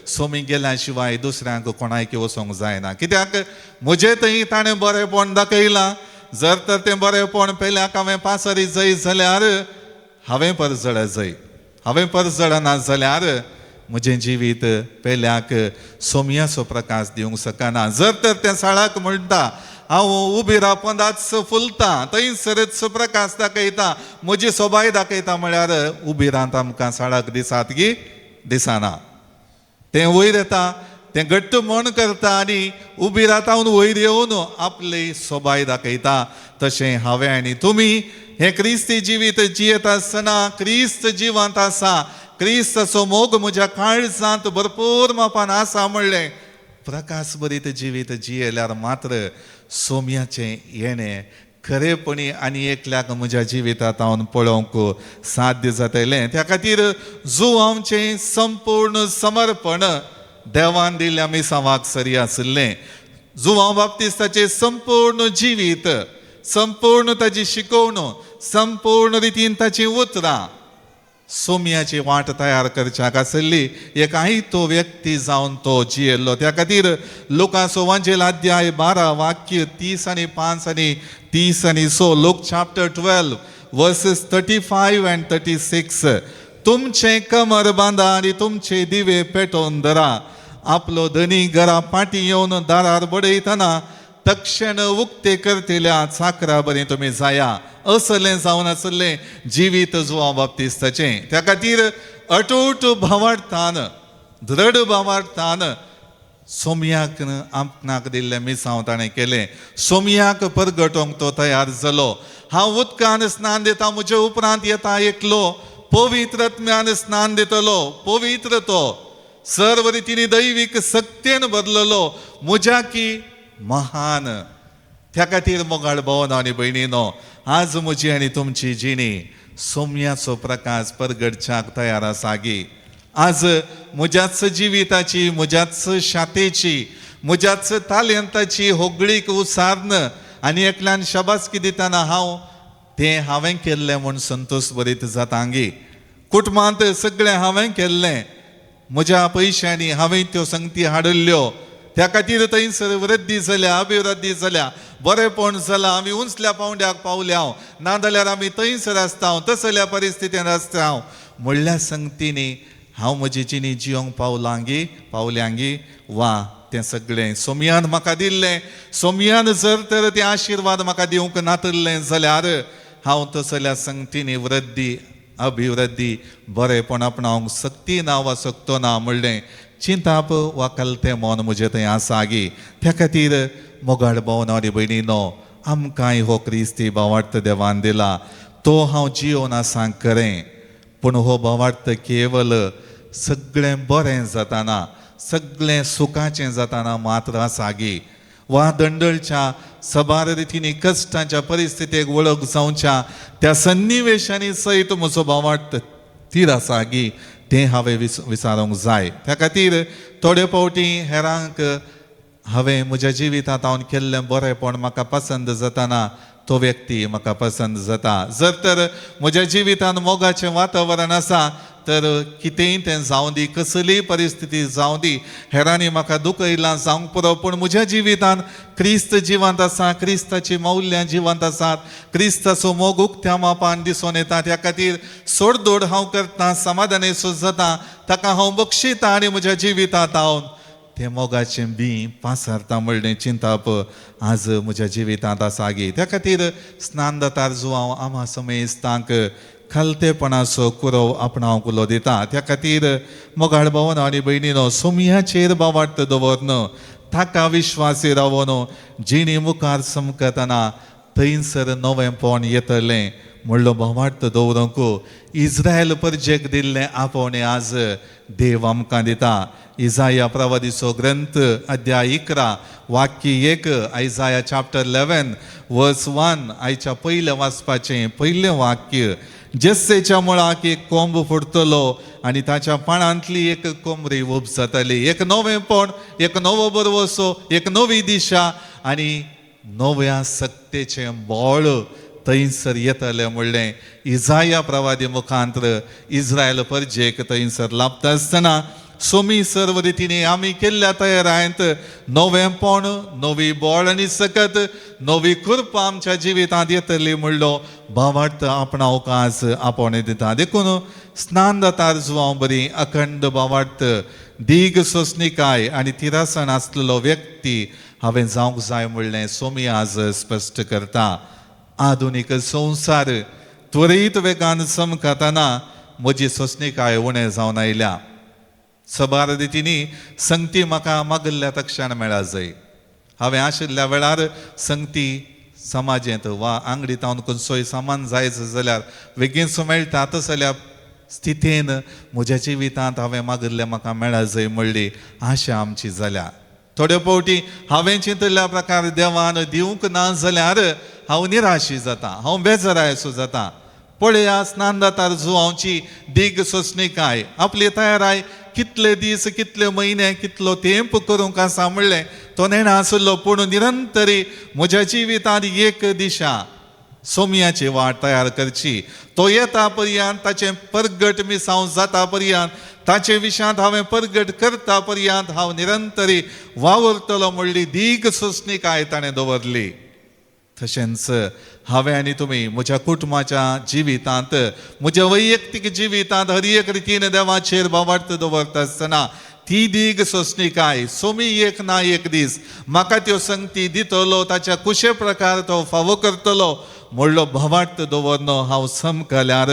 सोमी गेल्या शिवाय दुसऱ्यांक कोणायकी वचोंक जायना. कित्याक म्हजें थंय ताणें बरेंपण दाखयलां, जर तर तें बरेंपण पेल्याक हांवें पासरी जाय जाल्यार हांवें परजळ जाय, हांवें परजळना जाल्यार म्हजें जिवीत पेल्याक सोमयाचो प्रकाश दिवंक शकना. जर तर तें साळाक म्हणटा हांव उबी रावपंदाच फुलता, थंयसरच प्रकाश दाखयता, म्हजी सोबाय दाखयता म्हळ्यार उबी रांत आमकां साळाक दिसात की दिसना. तें वयर येता, तें घट्ट म्हण करता आनी उबी रातावन वयर येवन आपली सोबाय दाखयता. तशें हांवें आनी तुमी हें क्रिस्ती जिवीत जियेत आसतना क्रिस्त जिवांत आसा, क्रिस्ताचो मोग म्हज्या काळजांत भरपूर मापान आसा म्हणलें प्रकाश बरीत जिवीत जियेल्यार मात्र सोम्याचें येणें खरेपणी आनी एकल्याक म्हज्या जिवितांत हांव पळोवंक साध्य जातलें. त्या खातीर जुवांचें संपूर्ण समर्पण देवान दिल्ल्या मिसांवाक सरी आशिल्लें. जुवांव बाप्तिस्ताचें संपूर्ण जिवीत, संपूर्ण ताजी शिकोवण, संपूर्ण रितीन ताची उतरां सोम्याची वाट तयार करच्याक आशिल्ली एक आयतो व्यक्ती जावन तो जियेल्लो. त्या खातीर लोकांचो वांजेल अध्याय 12 वाक्य 30 आनी 5 आनी 30 आनी 6, लोक चॅप्टर 12 वर्सेस 35 and 36, तुमचें कमर बांदा आनी तुमचे दिवे पेटोवन धरा, आपलो धनी घरा पाटी येवन दारार बडयतना तक्षण उक्ते करतल्या चाकरा बरें तुमी जाया. असलें जावन आसलें जिवीत जुवांव बाप्तिस्ताचें. त्या खातीर अटूट भावार्थान, दृढ भावार्थान सोमयाक आपणाक दिल्लें मिसांव ताणें केलें. सोमयाक परगटोवंक तो तयार जालो. हांव उदकान स्नान दिता, म्हजे उपरांत येता एकलो पवित्र आत्म्यान स्नान दितलो, पवित्र तो सर्व रितीनी दैवीक सक्तेन बदललो म्हज्या की महान. त्या खातीर मोगाळ भोवन आनी भयणीनो, आज म्हजी आनी तुमची जिणी सोम्याचो प्रकाश परगडच्याक तयार आसा गी. आज म्हज्याच जिविताची, म्हज्याच शातेची, म्हज्याच तालेंताची होगळीक उसार्न आनी एकल्यान शाबासकी दितना हांव तें हांवें केल्लें म्हूण संतोश बरीत जाता गी. कुटुंबांत सगळें हांवें केल्लें, म्हज्या पयशांनी हांवें त्यो संगती हाडिल्ल्यो, त्या खातीर थंयसर वृद्धी जाल्या, अभिवृद्धी जाल्या, बरेपण जालां, आमी उंचल्या पावंड्याक पावल्या, नाजाल्यार आमी थंयसर आसता, तसल्या परिस्थितीन आसता म्हणल्या संगतीनी हांव म्हजी जिणी जियोंक पावलांगी पावल्यांगी वा तें सगळें सोमयान म्हाका दिल्लें. सोमयान जर तर तें आशिर्वाद म्हाका दिवंक नातिल्लें जाल्यार हांव तसल्या संगतीनी वृद्धी अभिवृद्धी बरेपण आपणावंक सक्ती ना वा शकतो ना म्हणलें चिंताप वा कलतें मन म्हजें थंय आसा गी. त्या खातीर मोगाळ भोवन आनी भयणीनो, आमकांय हो क्रिस्ती भावार्थ देवान दिला, तो हांव जियोन आसा खरें, पूण हो भावार्थ केवल सगळें बरें जाताना, सगळें सुखाचें जाताना मात्र आसा गी वा दंडळच्या सबार रितींनी कश्टांच्या परिस्थितीक वळख जावच्या त्या सन्निवेशांनी सयत म्हजो भावार्थ थीर आसा गी तें हांवें विचारूंक जाय. त्या खातीर थोडे फावटी हेरांक हांवें म्हज्या जिवितांत हांव केल्लें बरेंपण म्हाका पसंद जाताना तो व्यक्ती म्हाका पसंद जाता. जर तर म्हज्या जिवितांत मोगाचें वातावरण आसा तर कितेंय तें जावं दी, कसलीय परिस्थिती जावं दी, हेरांनी म्हाका दुखयलां जावंक पुरो, पूण म्हज्या जिवितांत क्रिस्त जिवंत आसा, क्रिस्ताची मौल्यां जिवंत आसात, क्रिस्ताचो मोग उक्त्या मापान दिसून येता. त्या खातीर सोडदोड हांव करता, समाधानी जाता, ताका हांव बक्षिता आनी म्हज्या जिवितांत हांव तें मोगाचें बी पासारता म्हणलें चिंताप आज म्हज्या जिवितांत आसा गी. त्या खातीर स्नान दातार जुवांव आमा समेस्तांक खालतेपणाचो कुरव आपणावंक उलो दिता. त्या खातीर मोगाळ भोवन आनी भयणीनो, सोमयाचेर भावार्थ दवरन ताका विश्वासी रावन जिणी मुखार समकतना थंयसर नवेंपण येतलें म्हणलो भावार्थ दवरूंक इस्रायल परजेक दिल्लें आपोवणें आज देव आमकां दिता. इजाया प्रवादीचो ग्रंथ अध्याय 11 वाक्य 1, आयजाया चॅप्टर 11 वर्स 1, आयच्या पयलें वाचपाचें पयलें वाक्य, जेस्सेच्या मुळाक एक कोंब फुटतलो आनी ताच्या पानांतली एक कोमरी उब जातली. एक नवेंपण, एक नवो बरवसो, एक नवी दिशा आनी नव्या सक्तेचें बळ थंयसर येतलें म्हणलें इजाया प्रवादी मुखांत्र इस्रायल परजेक थंयसर लाबता आसतना सोमी सर्व रितीनी आमी केल्ल्या तयारायंत नवेंपण, नवी बळ आनी सकत, नवी कृपा आमच्या जिवितांत येतली म्हणलो भावार्थ आपणावंक आज आपोवणें दिता. देखून स्नान दातार जुवांव बरी अखंड भावार्थ दीग सोंसणिकाय आनी तिरासण आसलेलो व्यक्ती हांवें जावंक जाय म्हणलें सोमी आज स्पश्ट करता. आधुनीक संवसार त्वरीत वेगान चमकतना म्हजी सोंसणिकाय उणें जावन आयल्या. सबार रितींनी संगती म्हाका मागिल्ल्या तक्षण मेळा जाय. हांवें आशिल्ल्या वेळार संगती समाजेंत वा आंगडीत हांव खंयचोय सामान जायच जाल्यार बेगीनसो मेळटा तसल्या स्थितीन म्हज्या जिवितांत हांवें मागिल्लें म्हाका मेळा जाय म्हणली आशा आमची जाल्या. थोड्यो फावटी हांवें चिंतिल्ल्या प्रकार देवान दिवंक ना जाल्यार हांव निराशी जाता, हांव बेजारायसो जाता. पळया स्नान दातार जुवांवची दीग सोंसणिकाय आपली तयाराय कितले दीस, कितले म्हयने, कितलो तेंप करूंक आसा म्हणलें तो नेणा आसलो, पूण निरंतरी म्हज्या जिवितांत एक दिशा सोमयाची वाट तयार करची. तो येता पर्यंत ताचें परगट मिसांव जाता पर्यंत, ताचे विशयांत हांवें परगट करता पर्यंत हांव निरंतरी वावुरतलो म्हणली दीग सोंसणिकाय ताणें दवरली. तशेंच हांवें आनी तुमी म्हज्या कुटुंबाच्या जिवितांत, म्हज्या वैयक्तीक जिवितांत हर एक रितीन देवाचेर भावार्थ दवरता आसतना ती दीग सोंसणिकाय सोमी एक ना एक दीस म्हाका त्यो संगती दितलो, ताच्या कुशे प्रकार तो फावो करतलो म्हणलो भावार्थ दवरन हांव समकल्यार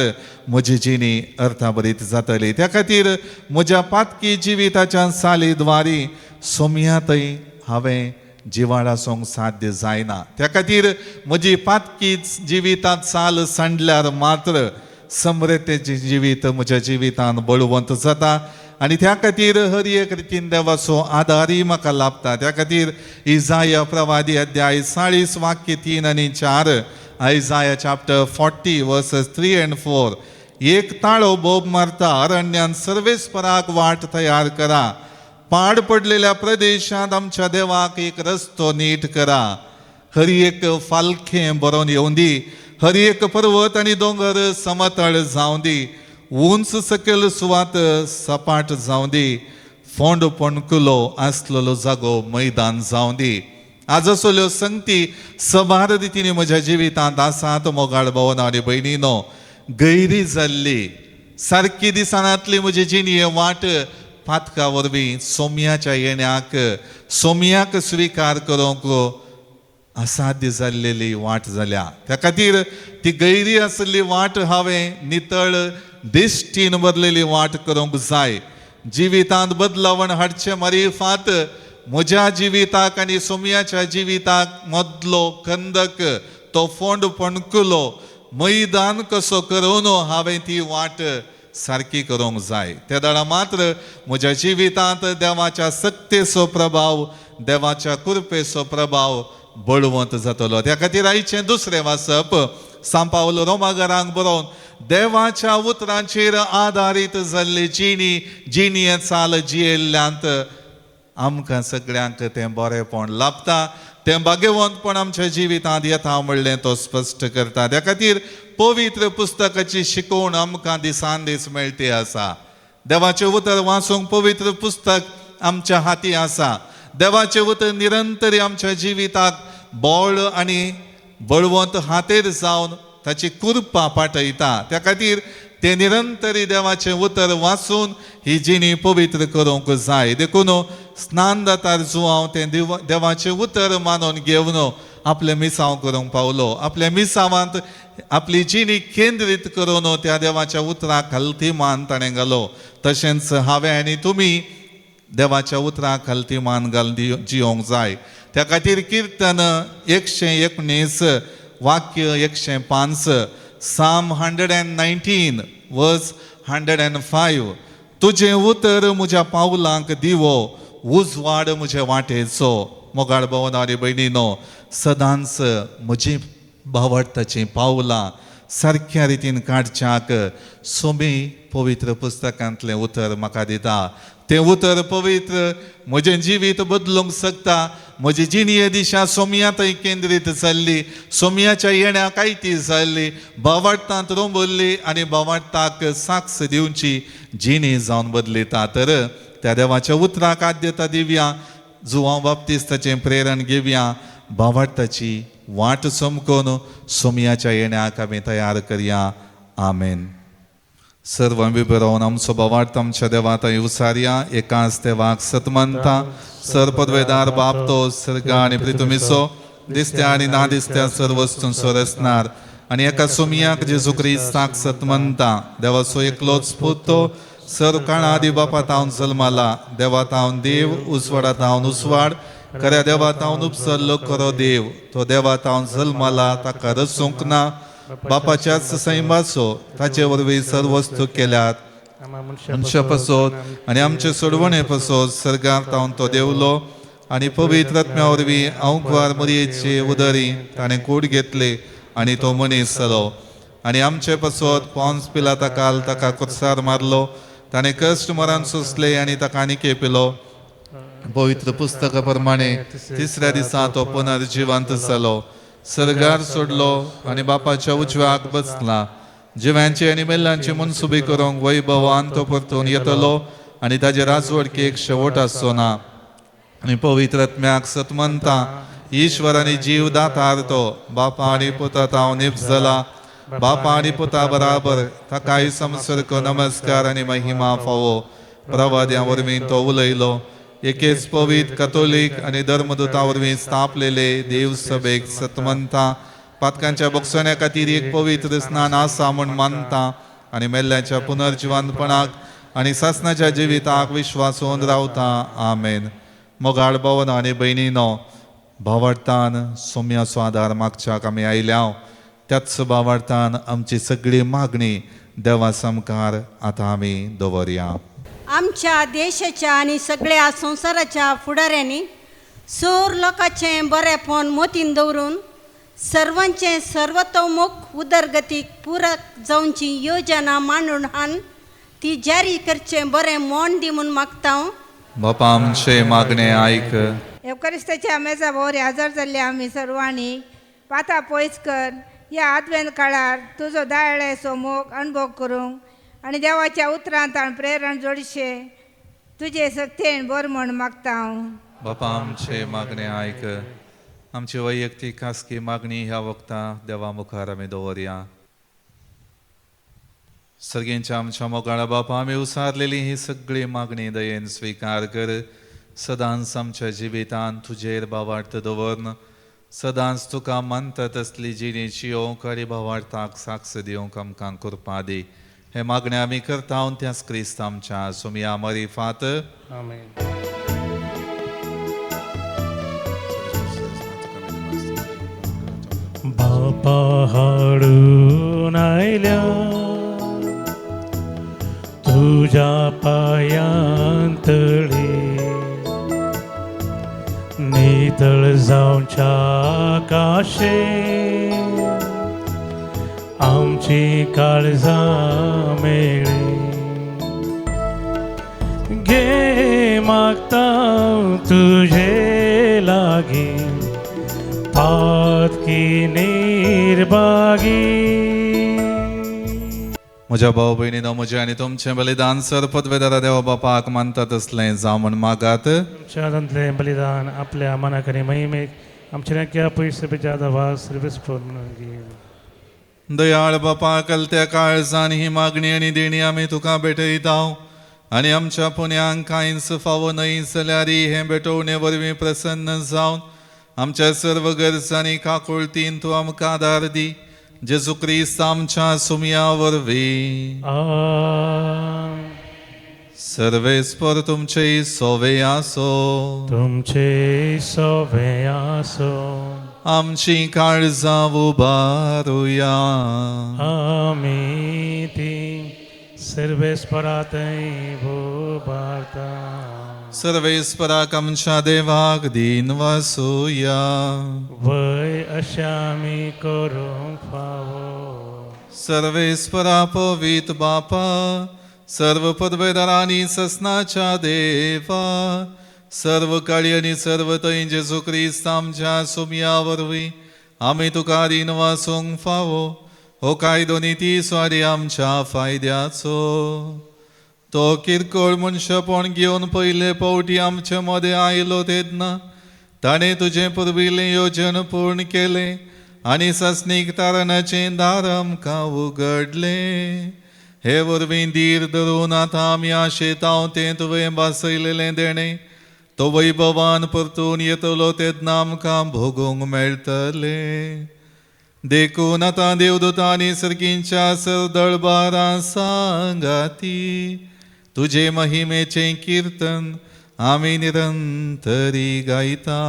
म्हजी जिणी अर्थाभरीत जातली. त्या खातीर म्हज्या पातकी जिविताच्या साली द्वारी सोमयांतय हांवें जिवाळासोंक साध्य जायना. त्या खातीर म्हजी पातकी जिवितांत साल सांडल्यार मात्र समृद्धेचें जिवीत म्हज्या जिवितांत बळवंत जाता आनी त्या खातीर हर एक रितीन देवाचो आदारय म्हाका लाभता. त्या खातीर इजाया प्रवादी अध्याय 40 वाक्य 3 आनी 4, आयजाया चॅप्टर 40 वर्सस 3 आनी 4, एक ताळो बोब मारता, अरण्यान सर्वेस्पराक वाट तयार करा, पाड पडलेल्या प्रदेशांत आमच्या देवाक एक रस्तो नीट करा, हर एक फालखें बरोवन येवं दी, हर एक पर्वत आनी दोंगर समतळ जावं दी, उंच सकयल सुवात सपाट जावं दी, फोंड पणकुलो आसलेलो जागो मैदान जावं दी. आज असल्यो संगती सबार रितीनी म्हज्या जिवितांत आसात. मोगाळ भोवन आनी भयणीनो, गैरी जाल्ली सारकी दिसनातली म्हजी जिणये वाट पातका वरवीं सोम्याच्या येण्याक, सोम्याक स्विकार करूंक असाध्य जाल्लेली वाट जाल्या. त्या खातीर ती गैरी आसली वाट हांवें नितळ दिश्टीन बदलेली वाट करूंक जाय. जिवितांत बदलावण हाडचें मारिफात म्हज्या जिविताक आनी सोम्याच्या जिविताक मदलो खंदक, तो फोंड पणकुलो मैदान कसो करून हांवें ती वाट सारकी करूंक जाय. ते दाडा मात्र म्हज्या जिवितांत देवाच्या सक्तेचो प्रभाव, देवाच्या कृपेचो प्रभाव बळवंत जातलो. त्या खातीर आयचें दुसरें वाचप सांपावलो रोमागरांक बरोवन देवाच्या उतरांचेर आदारीत जाल्ली जिणी जिणये चाल जियेल्ल्यांत आमकां सगळ्यांक तें बरेंपण लाभता, तें भाग्यवंतपण आमच्या जिवितांत येता म्हणलें तो स्पश्ट करता. त्या खातीर पवित्र पुस्तकाची शिकवण आमकां दिसान दीस मेळटी आसा. देवाचें उतर वाचूंक पवित्र पुस्तक आमच्या हाती आसा. देवाचें उतर निरंतर आमच्या जिविताक बळ आनी बळवंत हातेर जावन ताची कृपा पाठयता. त्या खातीर ते निरंतरी देवाचें उतर वाचून ही जिणी पवित्र करूंक जाय. देखून स्नान दातार जुवांव तें देवाचें उतर मानून घेवन आपलें मिसांव करूंक पावलो. आपल्या मिसांवांत आपली जिणी केंद्रीत करून त्या देवाच्या उतराक हलती मान ताणें घालो. तशेंच हांवें आनी तुमी देवाच्या उतराक हलती मान घालून जियोंक जाय. त्या खातीर किर्तन 119 वाक्य 105, Psalm 119 verse 105, तुजें उतर म्हज्या पावलांक दिवो, उजवाड म्हजे वाटेचो. मोगाळ भोवन आनी भयणीनो, सदांच म्हजी भावार्थाचीं पावलां सारक्या रितीन काडच्याक सोमी पवित्र पुस्तकांतलें उतर म्हाका दिता. तें उतर पवित्र म्हजें जिवीत बदलूंक शकता. म्हजी जिणये दिशा सोम्या थंय केंद्रीत जाल्ली, सोम्याच्या येण्याक आयती जाल्ली, भावार्थांत रोंबल्ली आनी भावार्थाक साक्ष दिवची जिणी जावन बदलिता. तर त्या देवाच्या उतराक आद्यता दिवया, जुवांव बाप्तिस्ताचें प्रेरण घेवया, भावार्थाची वाट समकोन सोम्याच्या येण्याक आमी तयार करया. आमेन. सर्व विबरोवन आमचो भावार्थ आमच्या देवा थंय उसारया. एकाच देवाक सतमनता सर पदवेदार बाप तो सर्ग आनी प्रितुमिसो दिसत्या आनी ना दिसत्या सर्व वस्तूंचो रचणार आनी एका सोमयाक जेजू क्रिस्ताक सतमनता देवाचो एकलोच पूत तो सर काळा आदी बापा तावन जल्माला, देवा तावन देव, उजवाडा तावन उजवाड, खऱ्या देवा तावन उपसल्लो खरो देव, तो देवा तावन जल्माला, ताका रचूंक ना, बापाच्याच सैमाचो, ताचे वरवीं सर्व वस्तू केल्यात, मनशा पसोत आनी आमचे सोडवणे पसोत सर्गार तावन तो देवलो आनी पवित्र आत्म्या वरवीं अंकवार मरयेचे उदरी ताणें कूड घेतले आनी तो मनीस जालो आनी आमचे पसोत पॉन्स पिलाता काल ताका कुर्सार मारलो, ताणें कश्ट मरण सोंसले आनी ताका आनी केपिलो. पवित्र पुस्तका प्रमाणे तिसऱ्या दिसा तो पुनर्जिवंत जालो, सर्गार सोडलो आनी बापाच्या उजव्याक बसला. जिव्यांचे आनी मेल्ल्यांची मनसुबी करूंक वैभवान तो परतून येतलो आनी ताजे राजवडकेक शेवट आसचो ना. आनी पवित्र आत्म्याक सतमनता ईश्वर आनी जीव दातार तो बापा आनी पुता तावन निपजला, बापा आनी पुता बराबर ताकाय समसर्क नमस्कार आनी महिमा फावो. प्रवाद्या वरवीं तो उलयलो. एकेच पवित्र कथोलीक आनी धर्मदूता वरवीं स्थापलेले देवसभेक सतमनता पातकांच्या बक्षण्या खातीर एक पवित्र स्नान आसा म्हूण मानता आनी मेल्ल्याच्या पुनर्जिवंतपणाक आनी सासनाच्या जिविताक विश्वासून रावता. आमेन. मोगाळ भोवन आनी भयणीनो, भावार्थान सोम्याचो आदार मागच्याक आमी आयल्या. त्याच भावार्थान आमची सगळी मागणी देवा सामकार आतां आमी दवरया. आमच्या देशाच्या आनी सगळ्या संवसाराच्या फुडाऱ्यांनी सोर लोकांचें बरेंपण मोतीन दवरून सर्वांचें सर्वतोमुख उदरगतीक पुरक जावची योजना मांडून हान ती जारी करचें बरें मोन दी म्हूण मागता. बापा आमचें मागणें आयक. एवकरिस्ताच्या मेजा भोवरी हजर जाल्ले आमी सर्वांनी पाता पयस कर ह्या आदवेंत काळार तुजो दयाळेचो मोग अणभव करूंक आनी देवाच्या उतरांत प्रेरण जोडशें तुजे सक्तेन बरो म्हण मागता हांव. बापा आमचे मागणे आयक. आमची वैयक्तीक खासगी मागणी ह्या वखदां देवा मुखार आमी दवरया. सर्गेंच्या आमच्या मोगाळा बापा, आमी उसारलेली ही सगळी मागणी दयेन स्विकार कर. सदांच आमच्या जिवितांत तुजेर भावार्थ दवरन सदांच तुका मानता तसली जिणेची येवंक आनी भावार्थाक साक्ष दिवंक आमकां कृपा दी. हे मागणे आमी करता त्याच क्रिस्त आमच्या सुमया मरिफात. आमेन. बापा हाडून आयल्या तुज्या पायांतळी, नितळ जावच्या काशे आमची काळजां मेळी. घे मागता तुजे लागीं पातकी निर्भागी. म्हज्या भाव भयणीनो, म्हजें आनी तुमचें बलिदान सर पदवेदारा देवा बापाक मानता तसलें जावं म्हण मागात. तुमच्या हातांतलें बलिदान आपल्या मनाक आनी महिमेक आमच्या क्या पयशे बेजादा वास सर्वेस्पर. दयाळ बापा, कलत्या काळजान ही मागणी आनी देणी आमी तुका भेटयता आनी आमच्या पुण्यांक कांयच फावो न्हय जाल्यार हे भेटवणे वरवीं प्रसन्न जावन आमच्या सर्व गरजांनी काकुळतीन तूं आमकां आदार दी. जेजू क्रिस्त आमच्या सुमया वरवीं. सर्वेस्पर तुमचे सोवे आसो. तुमचे सोवे आसो. आमची काळजां उबारुया. आमी ती सर्वेस्परातय उबारता. सर्वेस्पराक आमच्या देवाक दीन वासुया. वय अशें आमी करूंक फावो. सर्वेस्परा पवीत बापा, सर्व पदवेदारांनी ससनाच्या देवा, सर्व काळी आनी सर्व थंय जेजू क्रिस्त आमच्या सुमया वरवीं आमी तुका दीन वासूंक फावो. हो कायदो निती स्वारी आमच्या फायद्याचो. तो किरकोळ मनशापण घेवन पयले फावटी आमचे मदें आयलो तेन्ना ताणें तुजें पुर्विल्लें योजन पूर्ण केलें आनी सासणीक तारणाचें दार आमकां उगडलें. हे वरवीं धीर धरून आतां आमी आशेतांव तें तुवें भासयलेलें देणें तो वैभवान परतून येतलो तेन्ना आमकां भोगूंक मेळटलें. देखून आतां देवदूतांनी सर्गींच्या सरदळबारां सांगाती तुजे महिमेचें किर्तन आमी निरंतरी गायता.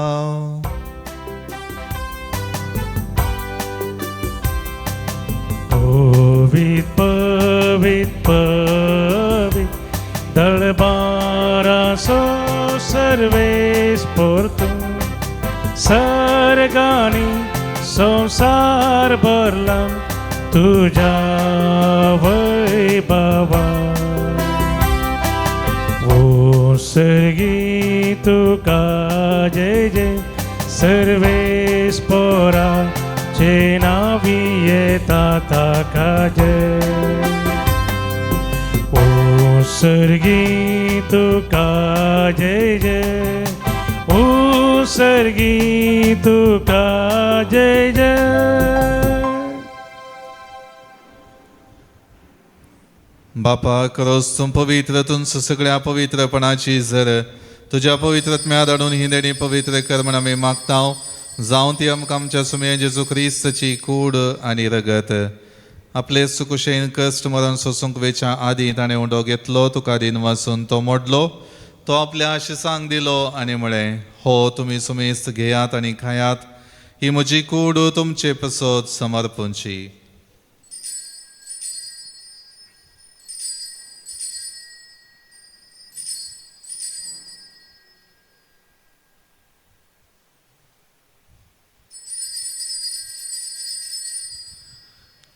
पवीत पवीत पवीत दळबारासो सर्वेस्पर तूं, सर्गांनी संवसार भरला तुज्या वैभवा. ओ सर्गी तुका जय जय सर्वेस्परा चे नावी येता ताका जय. ओ सर्गी तुका जय जय, ओ सर्गी तुका जय जय. बापा करोस तूं पवित्र, तुमचं सगळ्या पवित्रपणाची जर तुज्या पवित्रत्म्या धाडून ही देणी पवित्र कर म्हण आमी मागता. जावं ती आमकां आमच्या सुमये जेजू क्रिस्ताची कूड आनी रगत. आपले सुकुशेन कश्ट मरण सोसूंक वेच्या आदीं ताणें उंडो घेतलो, तुका दीन वासून तो मोडलो, तो आपल्या आशिसांक दिलो आनी म्हळें, हो तुमी सुमेस्त घेयात आनी खायात, ही म्हजी कूड तुमचे पसत समर्पूंची.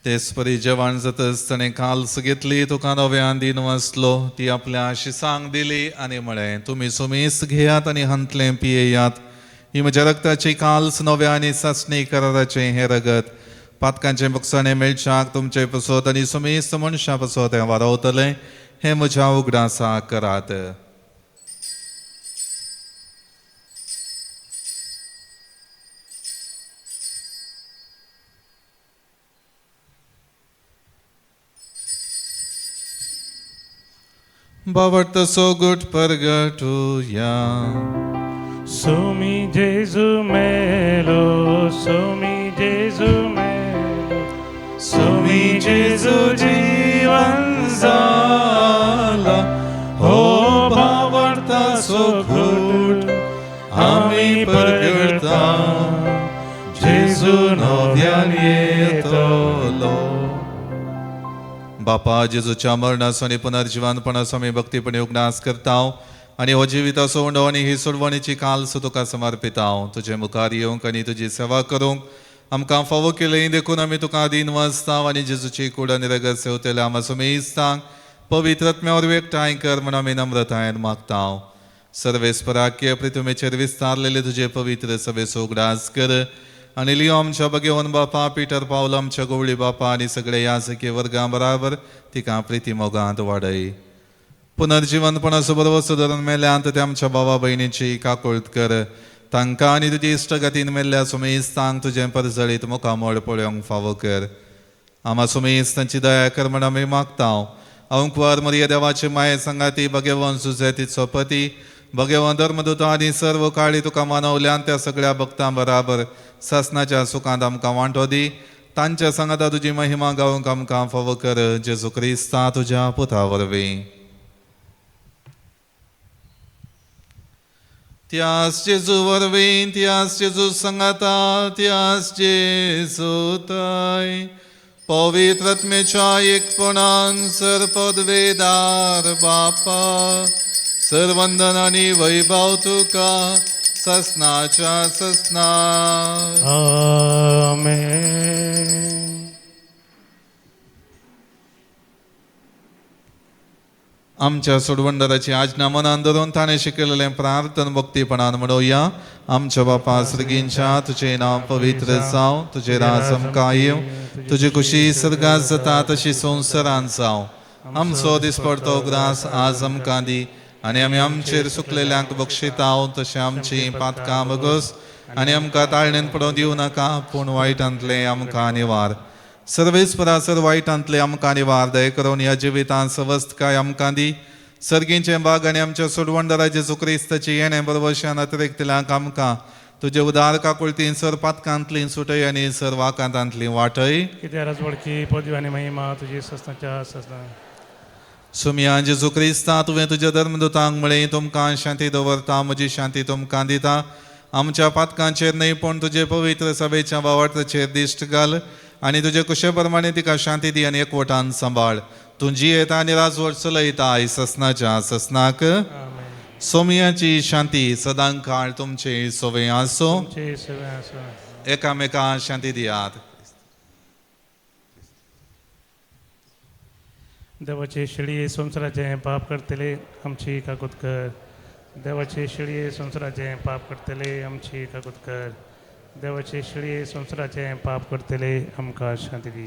तेच परी जेवण जातच ताणें काल्स घेतली, तुका नव्यान दीन वाचलो, ती आपल्या आशिसांक दिली आनी म्हळें, तुमी सुमेस घेयात आनी हांतलें पियेयात, ही म्हज्या रक्ताची काल्स नव्या आनी सासणी कराराचें हें रगत पातकांचें बक्षाणें मेळच्याक तुमचे पसत आनी सुमेस्त मनशां पसत हें वारवतलें. हें म्हज्या उगडासा करात. बावडतो सोगूट परगटुया. सुमी जेजू मेलो, सुमी जेजू मेलो, सुमी जेजू जीवन जाला, हो बावडता सोगूट आमी परगटता, जेजू नव्यान येतलो. बापा, जेजूच्या मरणाचो आनी पुनर्जिवनपणाचो आमी भक्तीपणी उगडास करता आनी हो जिविताचो उंडो आनी ही सोडवणीची कालसो तुका समर्पिता. तुजे मुखार येवंक आनी तुजी सेवा करूंक आमकां फावो केली देखून आमी तुका अधीन वचता आनी जेजूची कूड आनी रगत सेवतल्या आमा सुमेस्तांक पवित्र आत्म्या वरवीं एकठांय कर म्हूण आमी नम्रतायेन मागता. सर्वेस्पराक्य पृथ्वीचेर विस्तारलेले तुजे पवित्र सभेचो उगडास कर आनी लियो आमच्या भगेवन बापा, पिटर पावल आमच्या गोवळी बापा आनी सगळे याजकी वर्गां बराबर तिका प्रिती मोगांत वाडय. पुनर्जिवनपणाचो बरोवचो धरून मेल्यांत ते आमच्या भावा भयणीची काकुळट कर. तांकां आनी तुजी इश्टगतीन मेल्ल्या सुमेस्तांक तुजें परजळीत मुखामळ पळोवंक फावो कर. आमा सुमेस्तांची दया कर म्हण आमी मागता. अंकवार मरिया देवाचे माये संगाती भगेवन सुजे तिचो पती भगेवन धर्मदूत आनी सर्व काळी तुका मानवल्यान त्या सगळ्या भक्तां बराबर सासनाच्या सुखांत आमकां वांटो दी. तांच्या सांगाता तुजी महिमा गावंक आमकां फावो कर, जेजू क्रिस्ता तुज्या पुता वरवीं. त्यास जेजू वरवीं, त्यास जेजू सांगाता, त्यास जेजू थंय पवित्र आत्म्याच्या एकपणान सर्पदवेदार बापा, सर्वंदन आनी वैभव तुका ससनाच्या ससना. आमेन. आमच्या सोडवणदाराची आज्ञा मनान धरून ताणें शिकयलेलें प्रार्थन भक्तीपणान म्हणोवया. आमच्या बापा सर्गींच्या, तुजें नांव पवित्र जावं, तुजें राज आमकां येवं, तुजी खुशी सर्गांत जाता तशी संवसारांत जावं. आमचो दिसपडतो ग्रास आज आमकां दी आनी आमी आमचेर सुकलेल्यांक बक्षिता तशें आमची पातकां बगस आनी आमकां ताळणेन पडोवंक दिवं नाका, पूण वायटांतलें आमकां निवार. सर्वेस्परा सर वायटांतलें आमकां निवार. दया करून ह्या जिवितांत सवस्तकाय आमकां दी. सर्गींचें बाग आनी आमच्या सोडवणदारा जेजू क्रिस्ताची येणें बरोबरशान अतिरेकतल्यांक आमकां तुजे उदार काकुळतीन सर पातकांतली सुटय आनी सर वाकांतांतली वाटय. कित्याक राजवडकी पदवी आनी महिमा तुजी ससनाच्या ससना. सुमिया जेजू क्रिस्ता, तुवें तुज्या धर्मदूतांक म्हळें, तुमकां शांती दवरता, म्हजी शांती तुमकां दिता. आमच्या पातकांचेर न्हय पूण तुजे पवित्र सभेच्या बावटाचेर दिश्ट घाल आनी तुजे कुशे प्रमाणे तिका शांती दी आनी एकवटान सांबाळ. तूं जियेता आनी राजवट चलयता आयज ससनाच्या ससनाक. सोमियाची शांती सदां काळ तुमचे सोवे आसो. तुमचे सेवे आसो. एकामेका शांती दियात. देवाचे शेळये संवसाराचें पाप करतले आमची काकूत कर. देवाचे शेळये संवसाराचें पाप करतले आमची काकूत कर. देवाचे शेळये संवसाराचें पाप करतले आमकां शांती दी.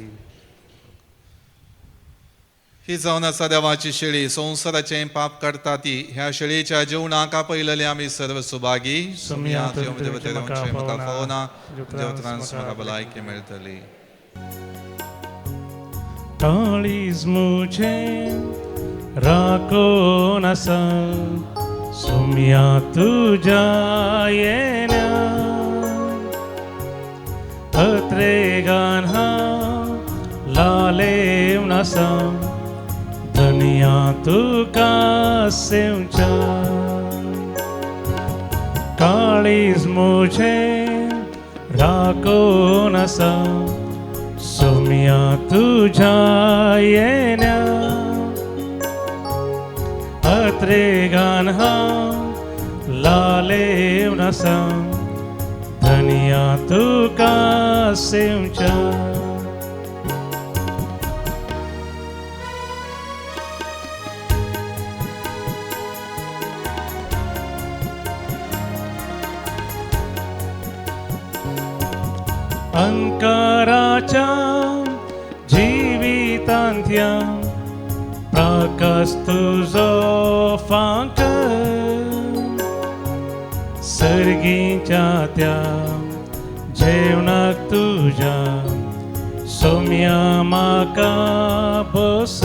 ही जावन आसा देवाची शेळी, संवसाराचें पाप काडटा ती. ह्या शेळयेच्या जेवणाक आपयलेले आमी सर्व सुभागी. सुमिया म्हाका फावना, तुज्या उतरान म्हाका भलायकी मेळटली. काळीज मुझे राखून आसा सुमिया तुज्या येण्या, अत्रेगान हांव लालेवन आसा धनया तुका सेवच्या. काळीज मुझे राखून आसा सोम्या तुझ्या येण्या, अत्रेगान हांव लालेवन आसा धनया तुका सेवच्या. अंकाराच्या जिवितांतल्या प्रकाश तुजो फांक, सर्गीच्या त्या जेवणाक तुज्या सोम्या म्हाका बस.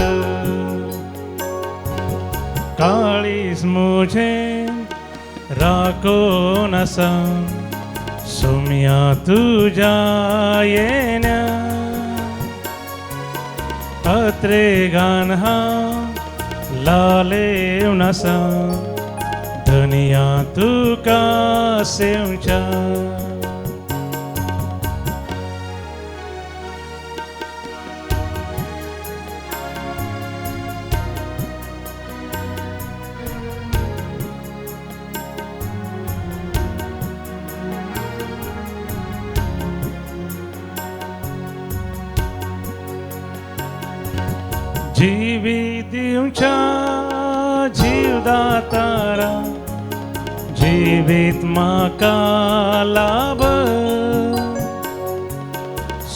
काळीज मुझे राखून आसा सोम्या तुज्या येण्या अत्रेगान हांव लालेवन आसा धनया तुका सेवच्या. जीवी दिवच्या जीवदातारा जिवीत म्हाका लाभ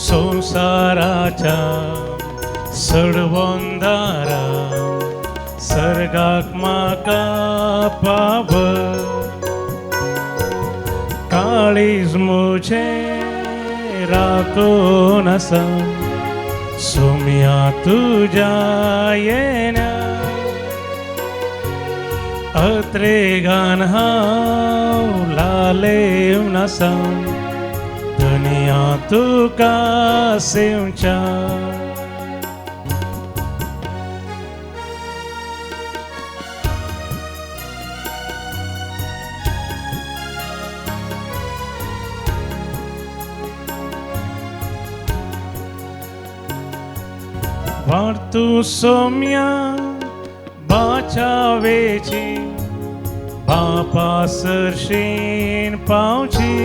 संवसाराच्या सडवंदारा सर्गाक म्हाका पाव काळीज म्हजें राखून आसा सोम्या तुज्या येण्या अत्रेगान हांव लालेवन आसा धनया तुका सेवच्या. वार्तू सोम्या बाचावेची बापा सरशीन पावची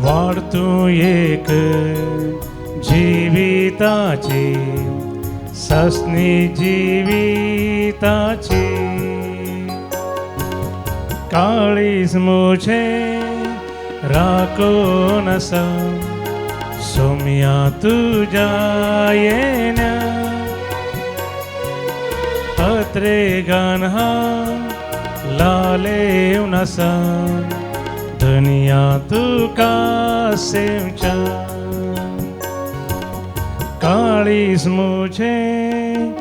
वार्तू एक जिविताची ससनी जिविताची काळीज मुझे राखून आसा सोम्या तुज्या येण्या अत्रेगान हांव लालेवन आसा धनया तुका सेवच्या काळीज म्हजें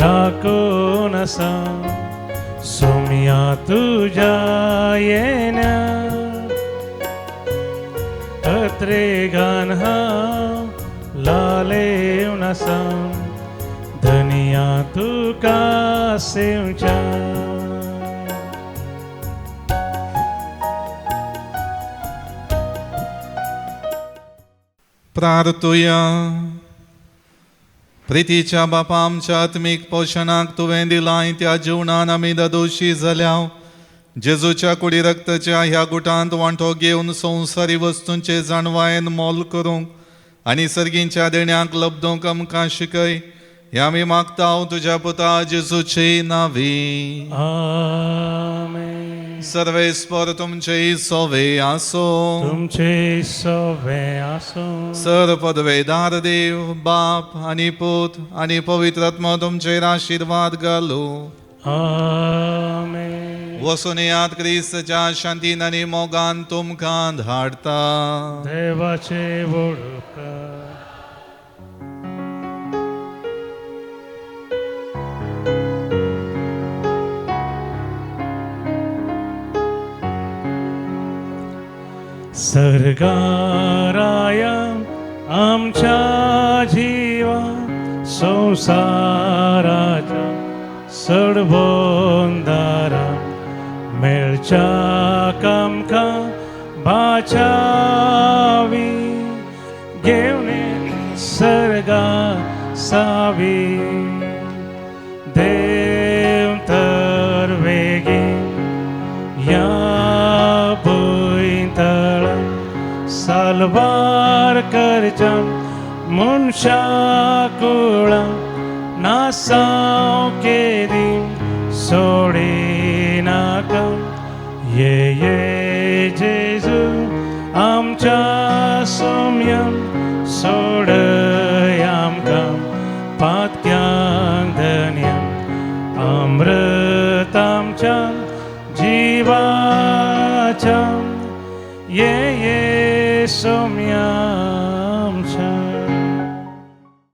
राखून आसा सोम्या तुज्या येण्या अत्रेगान हांव लालेवन आसा धनया तुका सेवच्या. प्रार्थुया. प्रितीच्या बापा आमच्या आत्मीक पोशणाक तुवें दिलां त्या जिवनान आमी ददोशी जाल्या. जेजूच्या कुडी रक्ताच्या ह्या गुटांत वांटो घेवन संवसारी वस्तूंचे जाणवायेन मोल करूंक आनी सर्गींच्या देण्याक लब्दोंक आमकां शिकय हे आमी मागता तुज्या पुता जेजूचे नांवी. आमेन. सर्वेस्पर तुमचे सोवे आसो. तुमचे सोवे आसो. सर पदवेदार देव बाप आनी पूत आनी पवित्र आत्मा तुमचेर आशिर्वाद घालू. आमेन. वसून याद क्रिस्तच्या शांतीन आनी मोगान तुमकां धाडटा. देवाचे वडूक. सर्गाराया आमच्या जीवा संवसाराच्या सडबोंदारा मेळच्या कामकां बाचावी घेवन सर्गा सावी देव तर वेगी ह्या भुंयतळा साल्वार करच्या मनशा कुळां नासाव केरी सोडिनाका. ये ये जेजू आमच्या सोम्यां सोडय आमकां पातक्यांक धनयां अमृत आमच्या जिवाच्या. ये ये सोम्या.